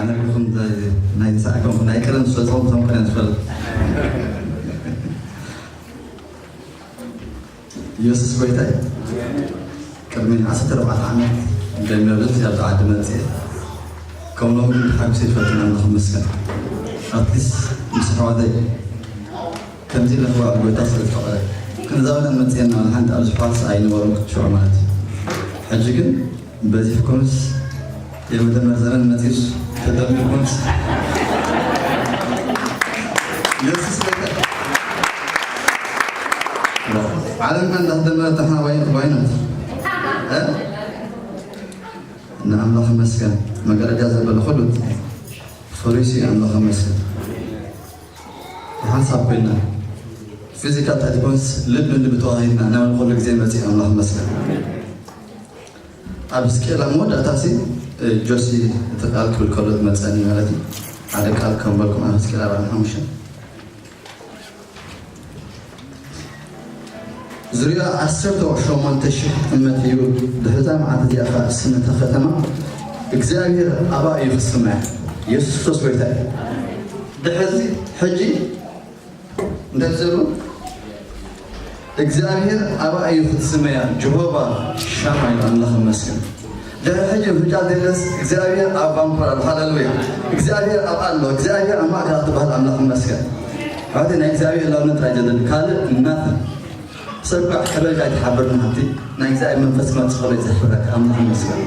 ኣነግኹም ናይ ሳዕኩም ናይ ቀደም ዝፈልጦም ከም ቀደም ዝፈልጥ ኢየሱስ ጎይታ እዩ። ቅድሚ ዓሰርተ ኣርባዕተ ዓመት ደሚር ኣብዚ ኣብዚ ዓዲ መፅእ ከም ሎም ግን ተሓጉሰ ይፈልጥና ኣለኹ መስገን ኣትሊስ ምስ ኣሕዋተይ ከምዚ ለኽባዕ ጎይታ ስለ ዝፈቐደ ክንዛበና መፅእና ሓንቲ ኣብዚ ፋርስ ኣይነበሩን ክትሽዑ ማለት እዩ። ሕጂ ግን በዚሕኩምስ የመደመር ዘመን መፂኡስ ተደሚርኩምስ የሱስ ዓለምና እንዳተደመረት ንሕና ዋይነት ዋይነት ንኣምላኽ መስገን መጋረጃ ዘበለ ኩሉ ፈሪሲ ኣምላኽ መስገን ሓንሳብ ኮይና ፊዚካል ታይኮንስ ልብ ልብ ተዋሂድና ናብ ኩሉ ግዜ መፅእ ኣምላኽ መስገን ኣብ ስኬል ኣብ መወዳእታ ሲ ጆሲ እቲ ቃል ክብል ከሎ መፀኒ ማለት እዩ ሓደ ቃል ከም በልኩም ኣብ ስኬል ኣርባዕን ሓሙሽተን ዙርያ ዓሰርተ ሸሞንተ ሽሕ እመት እዩ ድሕዛ መዓት እዚኣ ከዓ ስም እታ ከተማ እግዚኣብሔር ኣባ እዩ ክስመያ የሱስ ክርስቶስ ጎይታ እዩ ድሕዚ ሕጂ እንታይ ዝብሉ እግዚኣብሔር ኣባ እዩ ክትስመያ ጀሆቫ ሻማ እዩ ኣምላኽ መስገን ድሕሪ ሕጂ ምፍጫ ዘይለስ እግዚኣብሔር ኣብ ባንኮር ኣሎ ሃለሉያ እግዚኣብሔር ኣብ ኣሎ እግዚኣብሔር ኣብ ማእከላ ትበሃል ኣምላኽ መስገን ሕቲ ናይ እግዚኣብሔር ላውነ ጥራይ ዘለን ካልእ እናተ ሰብ ከዓ ከበልካ ኣይትሓብርና ሃብቲ ናይ እግዚኣብሔር መንፈስ ክመፅእ ከሎ እዩ ዘሕብረካ ኣምላኽ መስገን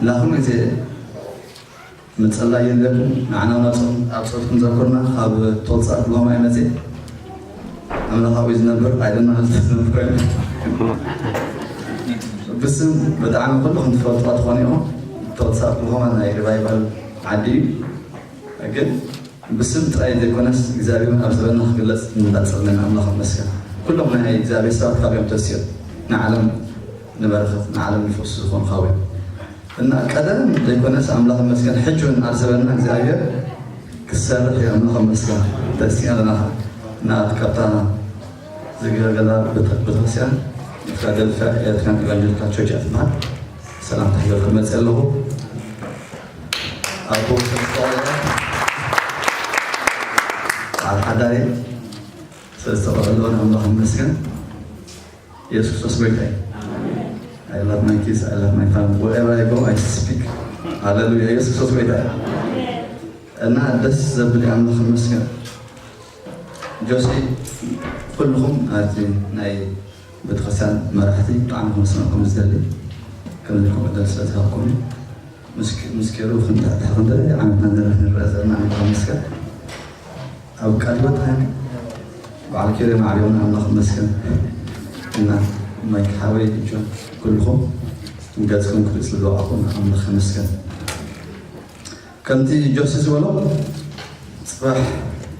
ላኹም ግዜ ምፅላይ የለኩም ንዓና ናፅኹም ኣብ ፀሎትኩም ዘኩርና ካብ ተወፃእ ክብሎም ኣይመፅእ ኣምላኻዊ ዝነብር ኣይደና ዝተዝነብር ብስም ብጣዕሚ ኩልኹም ትፈልጥዋ ትኾኑ ኢኹም ተወፃእ ክብሎማ ናይ ሪቫይቫል ዓዲ እዩ ግን ብስም ጥራይ ዘይኮነስ እግዚኣብሔር ኣብ ዝበና ክግለፅ እንዳፀለና ኣምላኽ መስገን ኩሎም ናይ እግዚኣብሔር ሰባት ካብ እዮም ተስዮም ንዓለም ንበረኸት ንዓለም ንፈሱ ዝኾኑ ካብ እዮም እና ቀደም ዘይኮነስ ኣምላኽ መስገን ሕጂ እውን ኣብ ዘበንና እግዚኣብሔር ክሰርሕ እዩ ኣምላኽ መስገን ተስያ ኣለና እና ካብታ ዝገለገላ ቤተክርስቲያን ፊላደልፊያ ኤርትራን ኢቫንጀሊካል ቸርች እያ ትበሃል ሰላምታ ሒዘ ክመፅእ ኣለኹ ኣቦ ሰስተዋለ ኣብ ሓዳሪ ሰስተዋለ ኣለዎ ኣምላኽ መስገን ኢየሱስ ክርስቶስ ጎይታ እዩ። I love my kids, I love my family. Wherever I go, I speak. ሃሌሉያ ኢየሱስ ክርስቶስ ጎይታ እዩ። እና ደስ ዘብል ኣምላኽ ይመስገን። ጆሲ ኩልኹም ኣቲ ናይ ቤተክርስትያን መራሕቲ ብጣዕሚ ክመስለኩም ዝደሊ ከምዚ ኢልኩም ዕድል ስለ ዝሃብኩም ምስ ኬሩ ክንዳሕዳሕ ክንደይ ዓመትና ንረአ ዘለና ኣምላኽ ይመስገን። ኣብ ቃል ህይወት ኸን በዓል ኬሩ ማዕሪዮና ኣምላኽ ይመስገን። እና ማይክ ሓወይ ጆን ኩልኹም ገጽኩም ክርኢ ስለ ዝበቓኹም ኣምላኽ ይመስገን። ከምቲ ጆሲ ዝበሎ ጽባሕ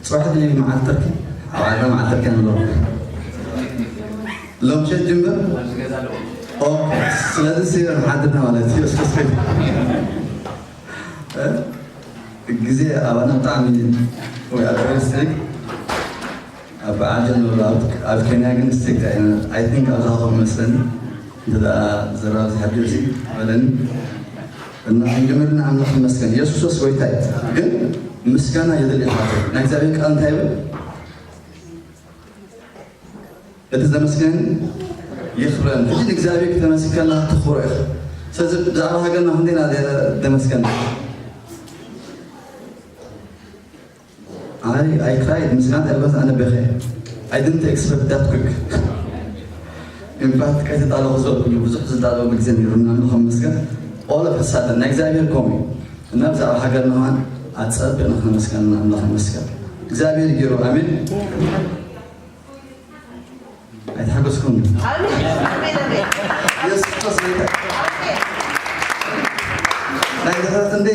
ጽባሕ ድዩ መዓልቲ ተርኪ ኣብ ዓድና መዓልቲ ተርኪ ንብሎ ሎምሸት ጅምር ስለዚ ሲር ሓድና ማለት እዩ እስከስከ ግዜ ኣባና ብጣዕሚ ወይ ኣድቨንስ ትሪክ ኣብ በዓል ጀምሮ ኣብ ኬንያ ግን ስትሪክት ኣይነ ኣይ ቲንክ ኣብዛ ኸም መስለኒ እንተ ዘራብ ዝሓድር ሲ በለኒ እና ክንጅምር ንኣምላኽ ይመስገን የሱስ ክርስቶስ ጎይታ እዩ ግን ምስጋና የድሊ ሓቶ ናይ እግዚኣብሔር ቃል እንታይ ይብል እቲ ዘመስገን የኽብረን ሕጂ ንእግዚኣብሔር ክተመስከላ ትኽብሮ ኢኻ ስለዚ ብዛዕባ ሃገርና ክንደና ዘመስገን I, I cried ምስጋና ተልበስ ኣነ በኸ I didn't expect that quick in fact ከይተጣለኹ ዝበልኩ ብዙሕ ዝጣለወሉ ግዜ ነይሩና ከም መስገን all of a sudden ናይ እግዚኣብሔር ኮም እዩ እና ብዛዕባ ሃገርና ኸዓን ኣፀቢቕና ክነመስገን ኣምላኽ ይመስገን እግዚኣብሔር ይገይሩ ኣሜን ኣይተሓገዝኩም ኢየሱስ ክርስቶስ ናይ ድሕረት እንደ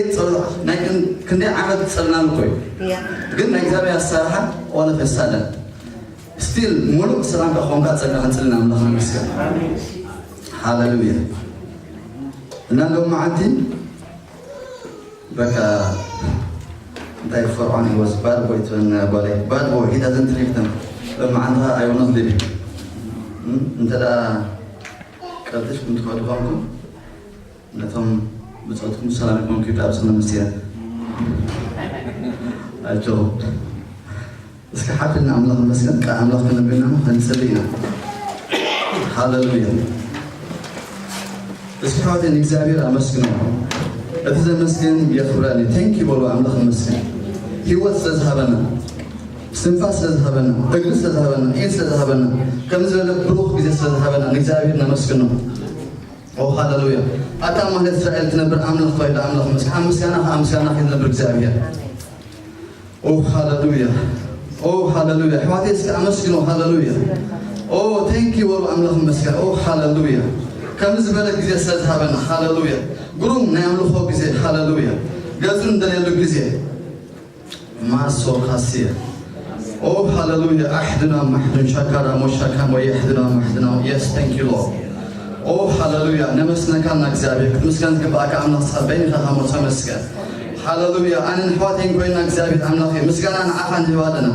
ክንደይ ዓመት ጸልና እኮ እዩ ግን ናይ እግዚኣብሔር ኣሰራርሓ all of a sudden still ሙሉእ ሰላም ከኾንካ ጸጋ ክንጽልና ኣምላኽ ይመስገን ሃሌሉያ እና ሎም መዓልቲ በቃ እንታይ ፈርዖን he was bad boy ትበልና ጓለይ bad boy he doesn't leave them ሎም መዓልቲ I will not leave you እንተ ደኣ ቀልጢፍኩም ትኸዱ ኾንኩም ነቶም ብጾትኩም ሰላም ይኮንኩ ይብል ኣብዚ ክነ ምስያ ኣጆኹም። እስኪ ሓድና ኣምላኽ ይመስገን። ቃል ኣምላኽ ክነብና ክንጽሊ ኢና። ሃሌሉያ። እስኪ ሓወተይ ንእግዚኣብሔር ኣመስግኖ። እቲ ዘመስግን የኽብረኒ። ቴንክ ዩ በሉ። ኣምላኽ ይመስገን። ህይወት ስለ ዝሃበና፣ ስንፋስ ስለ ዝሃበና፣ እግሪ ስለ ዝሃበና፣ ኢድ ስለ ዝሃበና፣ ከምዚ ዝበለ ብሩኽ ግዜ ስለ ዝሃበና ንእግዚኣብሔር ነመስግኖ። ኦ ሃሌሉያ። ኣታ ማለት እስራኤል ትነብር ኣምላኽ ተባሂሉ ኣምላኽ ይመስገን። ኣብ ምስጋና ኣብ ምስጋና ክትነብር እግዚኣብሔር። ኦ ሃሌሉያ። ኦ ሃሌሉያ። ኣሕዋተይ እስኪ ኣመስግኖ። ሃሌሉያ። ኦ ቴንክ ዩ በሉ። ኣምላኽ ይመስገን። ኦ ሃሌሉያ። ከምዚ ዝበለ ግዜ ስለ ዝሃበና ሃሌሉያ። ግሩም ናይ ኣምልኾ ግዜ ሃሌሉያ። ገጹ እንደልየሉ ግዜ ማሶ ካስየ። ኦ ሃሌሉያ። ኣሕድና ማሕድን ሻካራ ሞሻካ ሞየ ኣሕድና ማሕድና። የስ ቴንክ ዩ ሎርድ። ኦ ሃሌሉያ። ነመስነካና እግዚኣብሔር። ክትምስገን ዝግባኣካ ኣምላኽ ጸበይን ኢኻ። ሃሞ ተመስገን። ሃሌሉያ። ኣነን ኣሕዋተይን ኮይና እግዚኣብሔር ኣምላኽ ምስጋና ንዓኻ ንህብ ኣለና።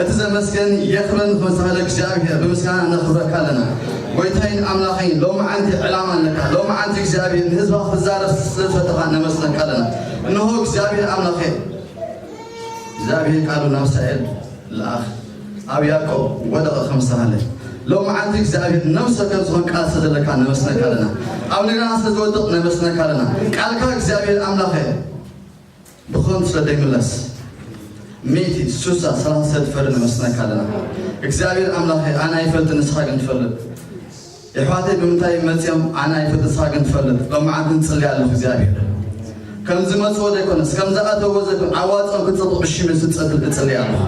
እቲ ዘመስገን የኽብረን ክመሳለ እግዚኣብሔር ብምስጋና ነኽብረካ ኣለና። ጎይታይን ኣምላኸይን ሎማዓንቲ ዕላማ ኣለካ። ሎማዓንቲ እግዚኣብሔር ንህዝባ ክትዛረብ ስለ ዝፈተኻ ነመስነካ ኣለና። እንሆ እግዚኣብሔር ኣምላኸ እግዚኣብሔር ቃሉ ናብ እስራኤል ለኣኽ፣ ኣብ ያዕቆብ ወደቐ ከም ዝተባህለ፣ ሎማዓንቲ እግዚኣብሔር ነብሰ ከም ዝኾን ቃል ስለ ዘለካ ነመስነካ ኣለና። ኣብ ንግዳና ስለ ዝወድቕ ነመስነካ ኣለና። ቃልካ እግዚኣብሔር ኣምላኸ ብኸንቱ ስለ ዘይምለስ፣ ሚእቲ፣ ሱሳ፣ ሰላሳ ስለ ትፈርድ ነመስነካ ኣለና። እግዚኣብሔር ኣምላኸ ኣነ ኣይፈልጥን፣ ንስኻ ግን ትፈልጥ። የሕዋተይ ብምንታይ መጽዮም ኣነ ኣይፈልጥ፣ ንስኻ ግን ትፈልጥ። ሎማዓንቲ ንጽሊ ኣለኹ እግዚኣብሔር። ከም ዝመጽዎ ዘይኮነስ ከም ዝኣተዎ ዘይኮነ ኣዋጽኦም ክጽብቕ ብሽም የሱስ ጸብል እጽሊ ኣለኹ።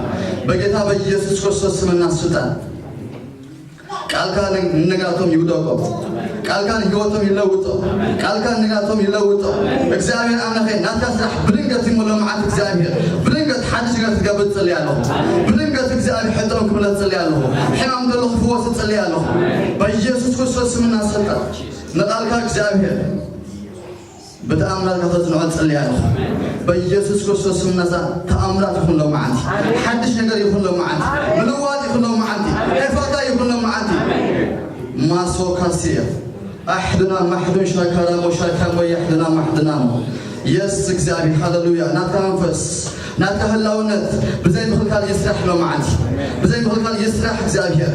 በጌታ በኢየሱስ ክርስቶስ ስምና ስልጣን ቃልካ ንነጋቶም ይውደቆ። ቃልካ ንህይወቶም ይለውጦ። ቃልካ ንነጋቶም ይለውጦ። እግዚኣብሔር ኣምላኸ ናትካ ስራሕ ብድንገት ይሞ ሎማዓንቲ እግዚኣብሔር ብድንገት ሓድሽ ነገር ትገብር ጽሊ ኣለኹ። ብድንገት እግዚኣብሔር ሕጥሮም ክምለስ ጽሊ ኣለኹ። ሕማም ዘሎ ክፍወስ ጽሊ ኣለኹ። በኢየሱስ ክርስቶስ ስምና ስልጣን ንቓልካ እግዚኣብሔር ብተኣምራት ከተጽንዖ ጽሊ ኣለኹ። በኢየሱስ ክርስቶስ ስም ነጻ ተኣምራት ይኹን ሎማዓንቲ። ሓድሽ ነገር ይኹን ሎማዓንቲ። ምልዋጥ ይኹን ሎማዓንቲ። ኤፋታ ይኹን ሎማዓንቲ። ማሶ ካስየ ኣሕድና ማሕዱን ሻካራ ሞ ሻካ ሞ የሕድና ማሕድና ሞ። የስ እግዚኣብሔር ሃሌሉያ። ናትካ መንፈስ ናትካ ህላውነት ብዘይ ምኽልካል ይስራሕ ሎማዓንቲ። ብዘይ ምኽልካል ይስራሕ እግዚኣብሔር።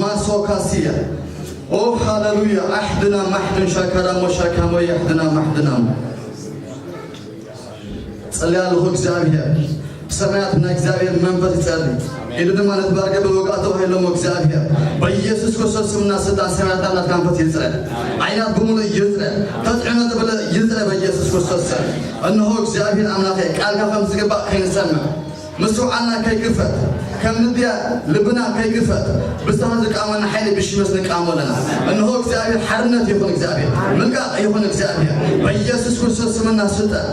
ማሶ ካስየ ኦ ሃሌሉያ። ኣሕድና ማሕድን ሻካራ ሞ ሻካ ሞ የሕድና ማሕድና ሞ። ጸልያ ኣለኹ እግዚኣብሔር። ብሰማያት ናይ እግዚኣብሔር መንፈስ ይጸሊ። ኢሉ ድማ ነቲ ባርገ ብልወግኣ ተባሂሎሞ እግዚኣብሔር። በኢየሱስ ክርስቶስ ስምና ስልጣን ሰማያት ኣምላኽ ካንፈት ይጽረ። ዓይናት ብምሉእ ይጽረ። ተጽዕኖ ዘበለ ይጽረ በኢየሱስ ክርስቶስ ስም። እንሆ እግዚኣብሔር ኣምላኸ ቃልካ ከም ዝግባእ ከይንሰምዕ ምስትውዓልና ከይክፈት ከም ንድያ ልብና ከይክፈት ብዝተኻ ዝቃመና ሓይሊ ብሽመስ ንቃሞ ኣለና። እንሆ እግዚኣብሔር ሓርነት ይኹን እግዚኣብሔር ምልቃቕ ይኹን እግዚኣብሔር በኢየሱስ ክርስቶስ ስምና ስልጣን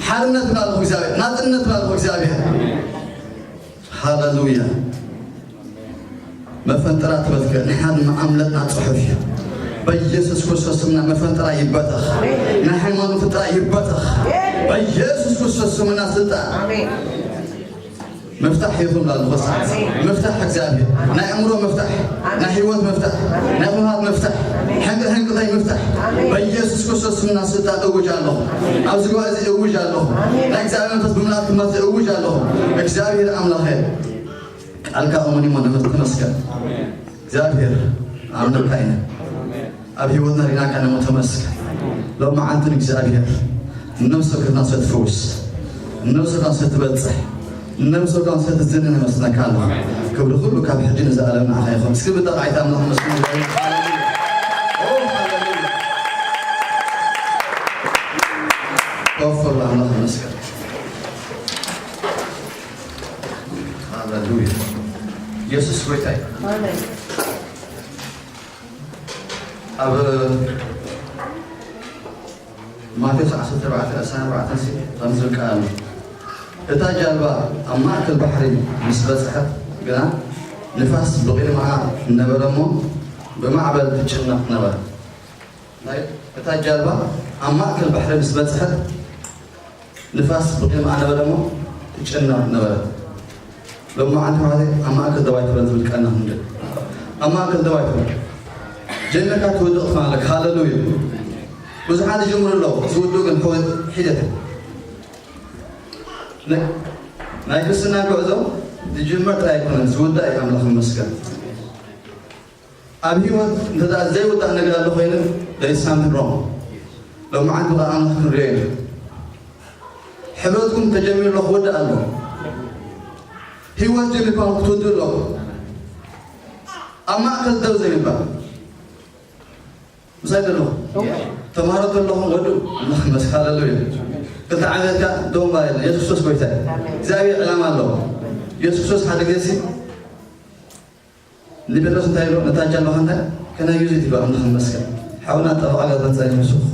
ሓርነት ብላለኹ እግዚኣብሔር ናጽነት ብላለኹ እግዚኣብሔር ሃሌሉያ። መፈንጠራ ትበትከ ንሓን መኣምለጥና ጽሑፍ እዩ። በኢየሱስ ክርስቶስ ስምና መፈንጠራ ይበተኽ። ናይ ሃይማኖት ፍንጠራ ይበተኽ። በኢየሱስ ክርስቶስ ስምና ስልጣን ኣሜን። መፍታሕ ይኹን ላሉ ኾሳ ኣሜን። መፍታሕ እግዚኣብሔር ናይ ኣእምሮ መፍታሕ ናይ ህይወት መፍታሕ ናይ ኩነታት መፍታሕ ሕንቅ ሕንቅታይ መፍታሕ ኣሜን። በኢየሱስ ክርስቶስ ስምና ስልጣን እውጅ ኣለኹ። ኣብዚ ጉባኤ እዚ እውጅ ኣለኹ። ኣሜን። ናይ እግዚኣብሔር መንፈስ ብምልኣት ክመጽእ እውጅ ኣለኹ። እግዚኣብሔር ኣምላኸ ቃልካ እሙን እሞ ንመስ-፣ ተመስገን። እግዚኣብሔር ኣምልካ ኢና። ኣብ ህይወትና ሪናካ ነሞ ተመስገን። ሎማዓንትን እግዚኣብሔር ነብሰ ወከፍና ሰትፈውስ፣ ነብሰ ወከፍና ሰትበጽሕ፣ ነብሰ ወከፍና ሰትዝንን ነመስነካ ኣለና። ክብሪ ኩሉ ካብ ሕጂ ንዘኣለም ንዓኻ ይኹን። እስኪ ብጣዕሚ ኣምላኽ መስገን። ኦ፣ ሃሌሉያ። ኮፍ በሉ፣ ኣምላኽ ይመስገን። ሃሌሉያ። ኢየሱስ ጎይታ እዩ። ኣሜን። ኣብ ማቴዎስ ዓሰርተ ኣርባዕተ ዕስራን ኣርባዕተን ሲ ከምዚ ዝብል ቃል ኣሎ። እታ ጃልባ ኣብ ማእከል ባሕሪ ምስ በጽሐት ግና፣ ንፋስ ብቕድሚኣ ነበረ እሞ፣ ብማዕበል ትጭነቕ ነበረት። ናይ፣ እታ ጃልባ ኣብ ማእከል ባሕሪ ምስ በጽሐት፣ ንፋስ ብቕድሚኣ ነበረ እሞ ትጭነቕ ነበረት። ሎማዓንቲ ኣሕዋተይ ኣብ ማእከል ደው ኣይትበል ዝብል ቃል ኢና ክንብል። ኣብ ማእከል ደው ኣይትበል። ጀሚርካ ትውድቕ ትኾን ኣለካ። ሃሌሉያ። ብዙሓት ይጅምሩ ኣለዉ። ዝውድኡ ግን ሕወ-፣ ሒደት። ናይ ክርስትና ጉዕዞ ዝጅመር ጥራይ ኣይኮነን፣ ዝውዳእ እዩ። ኣምላኽ ይመስገን። ኣብ ህይወት እንተ ዘይውዳእ ነገር ኣሎ ኮይኑ፣ there is something wrong። ሎማዓንቲ ብቓል ኣምላኽ ክንሪኦ ኢና። ሕብረትኩም ተጀሚሩ ኣሎ፣ ክውዳእ ኣሎ። ህይወት ጀሚርኩም ክትውድኡ ኣለኩም። ኣብ ማእከል ደው ዘይምባል። ምሳይ ዘለኹም ተምሃሮ ዘለኹም ወዱ፣ ኣምላኽ ይመስገን፣ ሃሌሉያ። ክልተ ዓመትካ ደው ምባል የለን። የሱስ ክርስቶስ ጎይታ እዩ። እግዚኣብሔር ዕላማ ኣለዎ። የሱስ ክርስቶስ ሓደ ግዜ ሲ ንጴጥሮስ እንታይ ኢሎ? ነታ ጃልባኻ እንታይ ከናዩ ዘይትብሎ፣ ኣምላኽ ይመስገን። ሓውና ጠበቓ ገዛ እንታይ ይመስልኩ?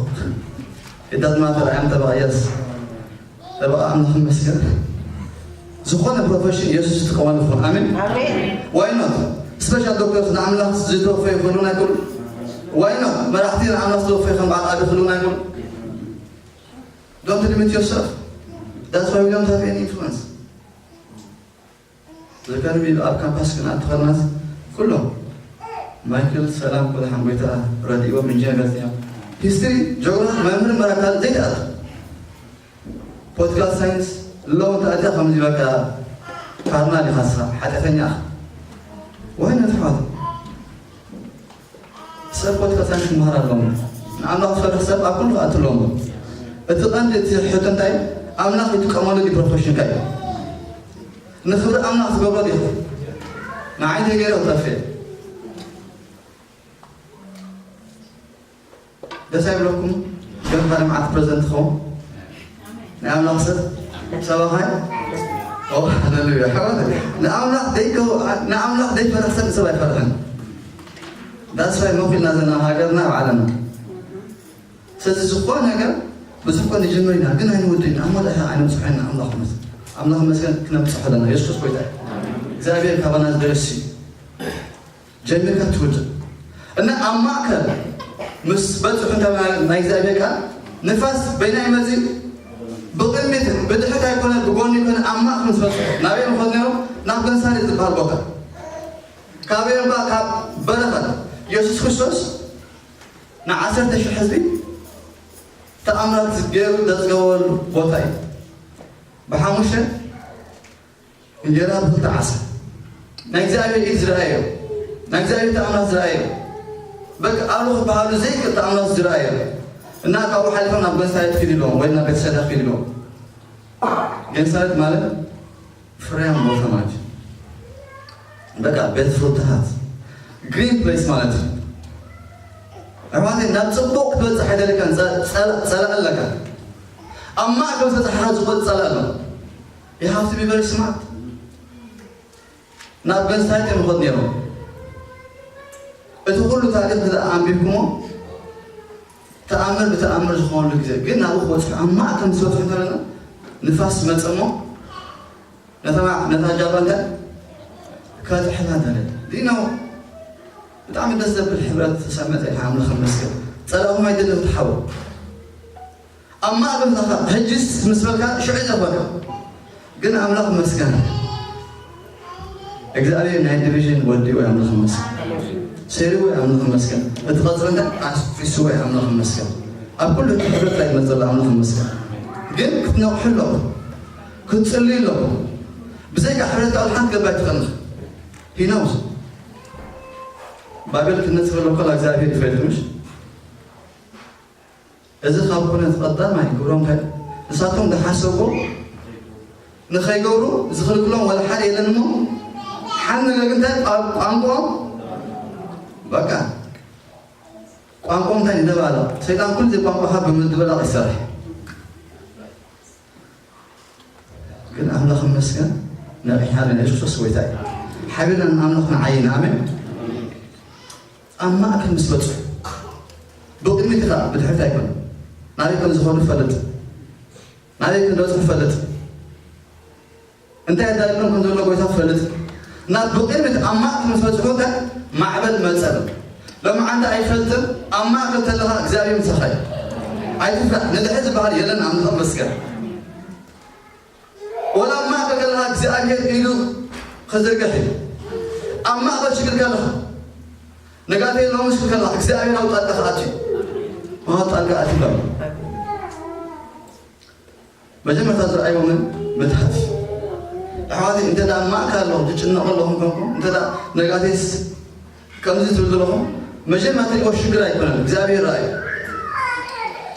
የዳዝማ ተረኣዮም ጠበቓ እያስ ጠበቓ፣ ኣምላኽ ይመስገን። ዝኾነ ፕሮፌሽን የሱስ ዝጥቀመሉ ይኹን። ኣሜን። ኣሜን። Why not? ስፔሻል ዶክተርስ ንኣምላኽ ዝተወፈዩ ክህልውና ኣይክእሉ? Why not? መራሕቲ ንኣምላኽ ዝተወፈዩ ከም በዓል ኣቢ ክህልውና ኣይክእሉ? Don't limit yourself. That's why we don't have any influence. ዘከርሚ ኣብ ካምፓስ ክንኣቱ ከለናስ ኩሎም ማይክል ሰላም፣ ኮልሓን ጎይታ ረድእዎም፣ ኢንጂነር ገዚኦም፣ ሂስትሪ፣ ጂኦግራፊ፣ መምህር መራካል ዘይትኣቱ። ፖለቲካል ሳይንስ ሎ እንተኣትያ ከምዚ በቃ ካርናል ኢኻ ንስኻ፣ ሓጢኣተኛ ኢኻ። ወይ ነቲ ኣሕዋት ሰብ ፖለቲካል ሳይንስ ክመሃር ኣለዎም። ንኣምላኽ ዝፈርሕ ሰብ ኣብ ኩሉ ክኣቱ ኣለዎም። እቲ ቀንዲ እቲ ሕቶ እንታይ? ኣምላኽ ይጥቀመሉ ድዩ ፕሮፌሽንካ እዩ? ንኽብሪ ኣምላኽ ዝገብሮ ዲኹ? ንዓይ እንታይ ገይረ ክጠፍእ? ደስ ኣይብለኩም? ከም ሓደ መዓልቲ ፕሬዝደንት ትኸውን ናይ ኣምላኽ ሰብ ሰባኻይ? ኦ፣ ሃሌሉያ። ኣሕዋት፣ ንኣምላኽ ደይከው-፣ ንኣምላኽ ደይፈርሕ ሰብ ንሰብ ኣይፈርሕን። ዳስ ዋይ መኺልና ዘለና ሃገርና ኣብ ዓለምና። ስለዚ ዝኾነ ነገር ብዙሕ ኮን ንጅምር ኢና፣ ግን ኣይንውድእን። ኣብ መወዳእታ ኣይነብጽሖ ኢና። ኣምላኽ ይመስገን። ኣምላኽ ይመስገን ክነብጽሖ ኣለና። የሱስ ጎይታ እዩ። እግዚኣብሔር ካባና ዝደርስ እዩ። ጀሚርካ ትውድእ። እና ኣብ ማእከል ምስ በጽሑ እንታይ ማለት ናይ እግዚኣብሔር ቃል ንፋስ በይና ይመጽእ ብቕድሚት ብድሕሪት ኣይኮነ ብጎኒ ይኮነ ኣብ ማእከል ምስ በጽሑ ናበይ ምኾኑ ነይሮም? ናብ ገንሳሌ ዝበሃል ቦታ። ካበይ እምባ? ካብ በረኸት። የሱስ ክርስቶስ ንዓሰርተ ሽሕ ህዝቢ ተኣምራት ገይሩ ዘጽገበሉ ቦታ እዩ። ብሓሙሽተ እንጀራ ብክልተ ዓሳ ናይ እግዚኣብሔር ኢድ ዝረኣዮ፣ ናይ እግዚኣብሔር ተኣምራት ዝረኣዮ፣ በቃ ኣሉ ክበሃሉ ዘይክእል ተኣምራት ዝረኣዮ እና ካብኡ ሓሊፎም ናብ ገንሳሌት ኪድ ኢሎም ወይ ናብ ቤተሰዳ ኪድ ኢሎም። ገንሳሌት ማለት ፍርያም ቦታ ማለት እዩ። በቃ ቤት ፍሩታታት ግሪን ፕሌስ ማለት እዩ። ኣሕዋተይ ናብ ጽቡቕ ክትበጽሕ ኣይደለካን፣ ጸ-፣ ጸላ-፣ ጸላእ ኣለካ። ኣብ ማእከል ዝተጻሕፈ ዝኾነ ጸላእ ኣሎ። You have to be very smart። ናብ ገንሳሌት እዮም ይኸዱ ነይሮም። እቲ ኩሉ ታሪኽ እንተ ደኣ ኣንቢብኩሞ ተኣምር ብተኣምር ዝኾነሉ ግዜ ግን ናብኡ ክበጽሑ ኣብ ማእከል ምስ በጽሑ እንተለና ንፋስ መጸሞ ነታ ማ-፣ ነታ ጃባ እንታይ ከጥሕላ ደለ። ዲኖ ብጣዕሚ ደስ ዘብል ሕብረት ተሰመጠ። ኣምላኽ ይመስገን። ጸላእኹም ኣይደለም ትሓው ኣብ ማእከል ዛኻ ሕጂስ ምስ በልካ ሽዑ ዘኽበካ ግን ኣምላኽ ይመስገን። እግዚኣብሔር ናይ ዲቪዥን ወዲ ወይ ኣምላኽ ይመስገን። ሴሪ ወይ ኣምላኽ ይመስገን። እቲ ቀጽሪ እንታይ ኣስፊሱ ወይ ኣምላኽ ይመስገን። ኣብ ኩሉ እቲ ሕብረት ላይ መጸላ ኣምላኽ ይመስገን። ግን ክትነቕሑ ኣለኹም። ክትጽልዩ ኣለኹም። ብዘይካ ሕብረት ካብ ሓንቲ ገባይ ትኸንኽ። ሂናውስ ባይብል ክነጽፍ ኣለኮ እግዚኣብሔር ይፈልጥ ምሽ? እዚ ካብ ኩነት ቀዳማይ ክብሮም እንታይ? ንሳቶም ዝሓሰብዎ ንኸይገብሩ ዝኽልክሎም ወላ ሓደ የለን እሞ፣ ሓደ ነገር ግን እንታይ? ቋ-፣ ቋንቋኦም፣ በቃ፣ ቋንቋኦም እንታይ? ይደባለቕ። ሰይጣን ኩሉ ግዜ ቋንቋኻ ብምድብላቕ ይሰርሕ። ግን ኣምላኽ ይመስገን፣ ነቒሕና ኣለና። የሱስ ክርስቶስ ጎይታ እዩ። ሓቢርና ንኣምላኽ ንዓዪ ኢና። ኣሜን። ኣብ ማእከል ምስ በጽሑ፣ ብቕድሚት ኢኻ፣ ብድሕሪት ኣይኮነን። ናበይ ከም ዝኸዱ ፈልጥ፣ ናበይ ከም ዝበጽሑ ፈልጥ፣ እንታይ ኣዳልዮም ከም ዘሎ ጎይታ ፈልጥ። ናብ ብቕድሚት ኣብ ማእከል ምስ በጽሑ፣ እንታይ ማዕበል መጸ። ሎማዓንቲ ኣይፈልጥን፣ ኣብ ማእከል ተለኻ እግዚኣብሔር ምሳኻ እዩ። ኣይትፍራሕ፣ ንድሕሪት ዝበሃል የለን። ኣምላኽ ይመስገን። ወላ ኣብ ማእከል ከለኻ እግዚኣብሔር ኢዱ ክዝርግሕ እዩ። ኣብ ማእከል ሽግር ከለኻ፣ ነጋተይ ሎሚ ሽግር ከለኻ፣ እግዚኣብሔር ኣብ ጣልቃ ክኣቱ እዩ። ኣብ ጣልቃ ኣትዩ ኣሎ። መጀመርታ ዝረኣይዎምን ብታሕቲ ኣሕዋተይ፣ እንተ ደኣ ማእካ ኣለኹም ትጭነቑ ኣለኹም ኮንኩም፣ እንተ ደኣ ነጋቴስ ከምዚ ትብል ዘለኹም፣ መጀመርያ ትሪእዎ ሽግር ኣይኮነን፣ እግዚኣብሔር ረኣዩ።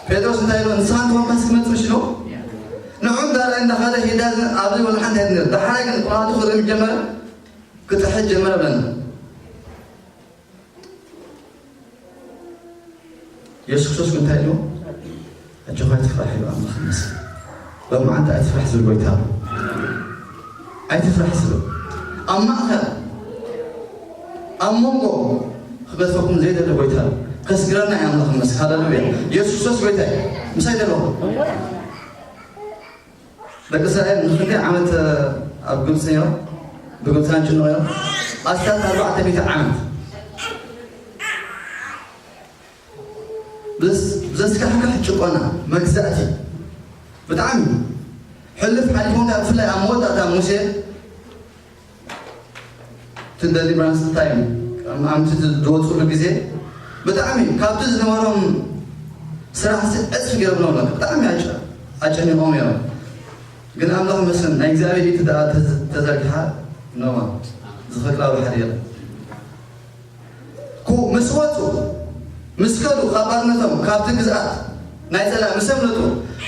ጴጥሮስ እንታይ ኢሉ? ንስኻ እንተኾንካስ ክመጽእ ምሽ ኢሉ ንዑ እንዳረኣየ እንዳኸደ ሂዳ ኣብዚ ወላ ሓንቲ ኣይትነብር። ዳሕራይ ግን ኩራቱ ክርኢ ጀመረ፣ ክጥሕት ጀመረ ብለና። የሱስ ክርስቶስ ግን እንታይ ኢሉ? ኣጆኻ ኣይትፍራሕ ኢሉ ኣምላኽ ይመስል። ሎማዓንቲ ኣይትፍራሕ ዝብል ጎይታ ኣሎ። ኣይትፍራሕ ዝብል ኣብ ማእከል ኣብ መንጎ ክገድፈኩም ዘይደሊ ጎይታ ኣሎ። ከስግረና እዩ ኣምላኽ ይመስል። ሃለሉያ። የሱስ ክርስቶስ ጎይታ እዩ። ምሳይ ዘለኹም ደቂ እስራኤል ንክንደይ ዓመት ኣብ ግብፂ ነይሮም? ብግብፃውያን ጭንቕ ነይሮም። ኣስታት ኣርባዕተ ሚእቲ ዓመት ብዘስ- ብዘስካሕክሕ ጭቆና መግዛእቲ ብጣዕሚ ሕልፍ ሓሊፎም፣ ብፍላይ ኣብ መወዳእታ ሙሴ እቲ ደሊቨራንስ ታይም ኣምቲ ዝወፅሉ ግዜ ብጣዕሚ ካብቲ ዝነበሮም ስራሕ ዕፅፊ ገይሮም ነብሎም። ብጣዕሚ ኣጨ- ኣጨኒቖም እዮም። ግን ኣምላኽ መስን ናይ እግዚኣብሔር ኢድ ደኣ ተዘ- ተዘርግሓ ነዋ ዝኸልክላ ባሕሪ የለን። ኩ ምስ ወፁ ምስ ከዱ ካብ ባርነቶም ካብቲ ግዝኣት ናይ ፀላ ምስ ኣምለጡ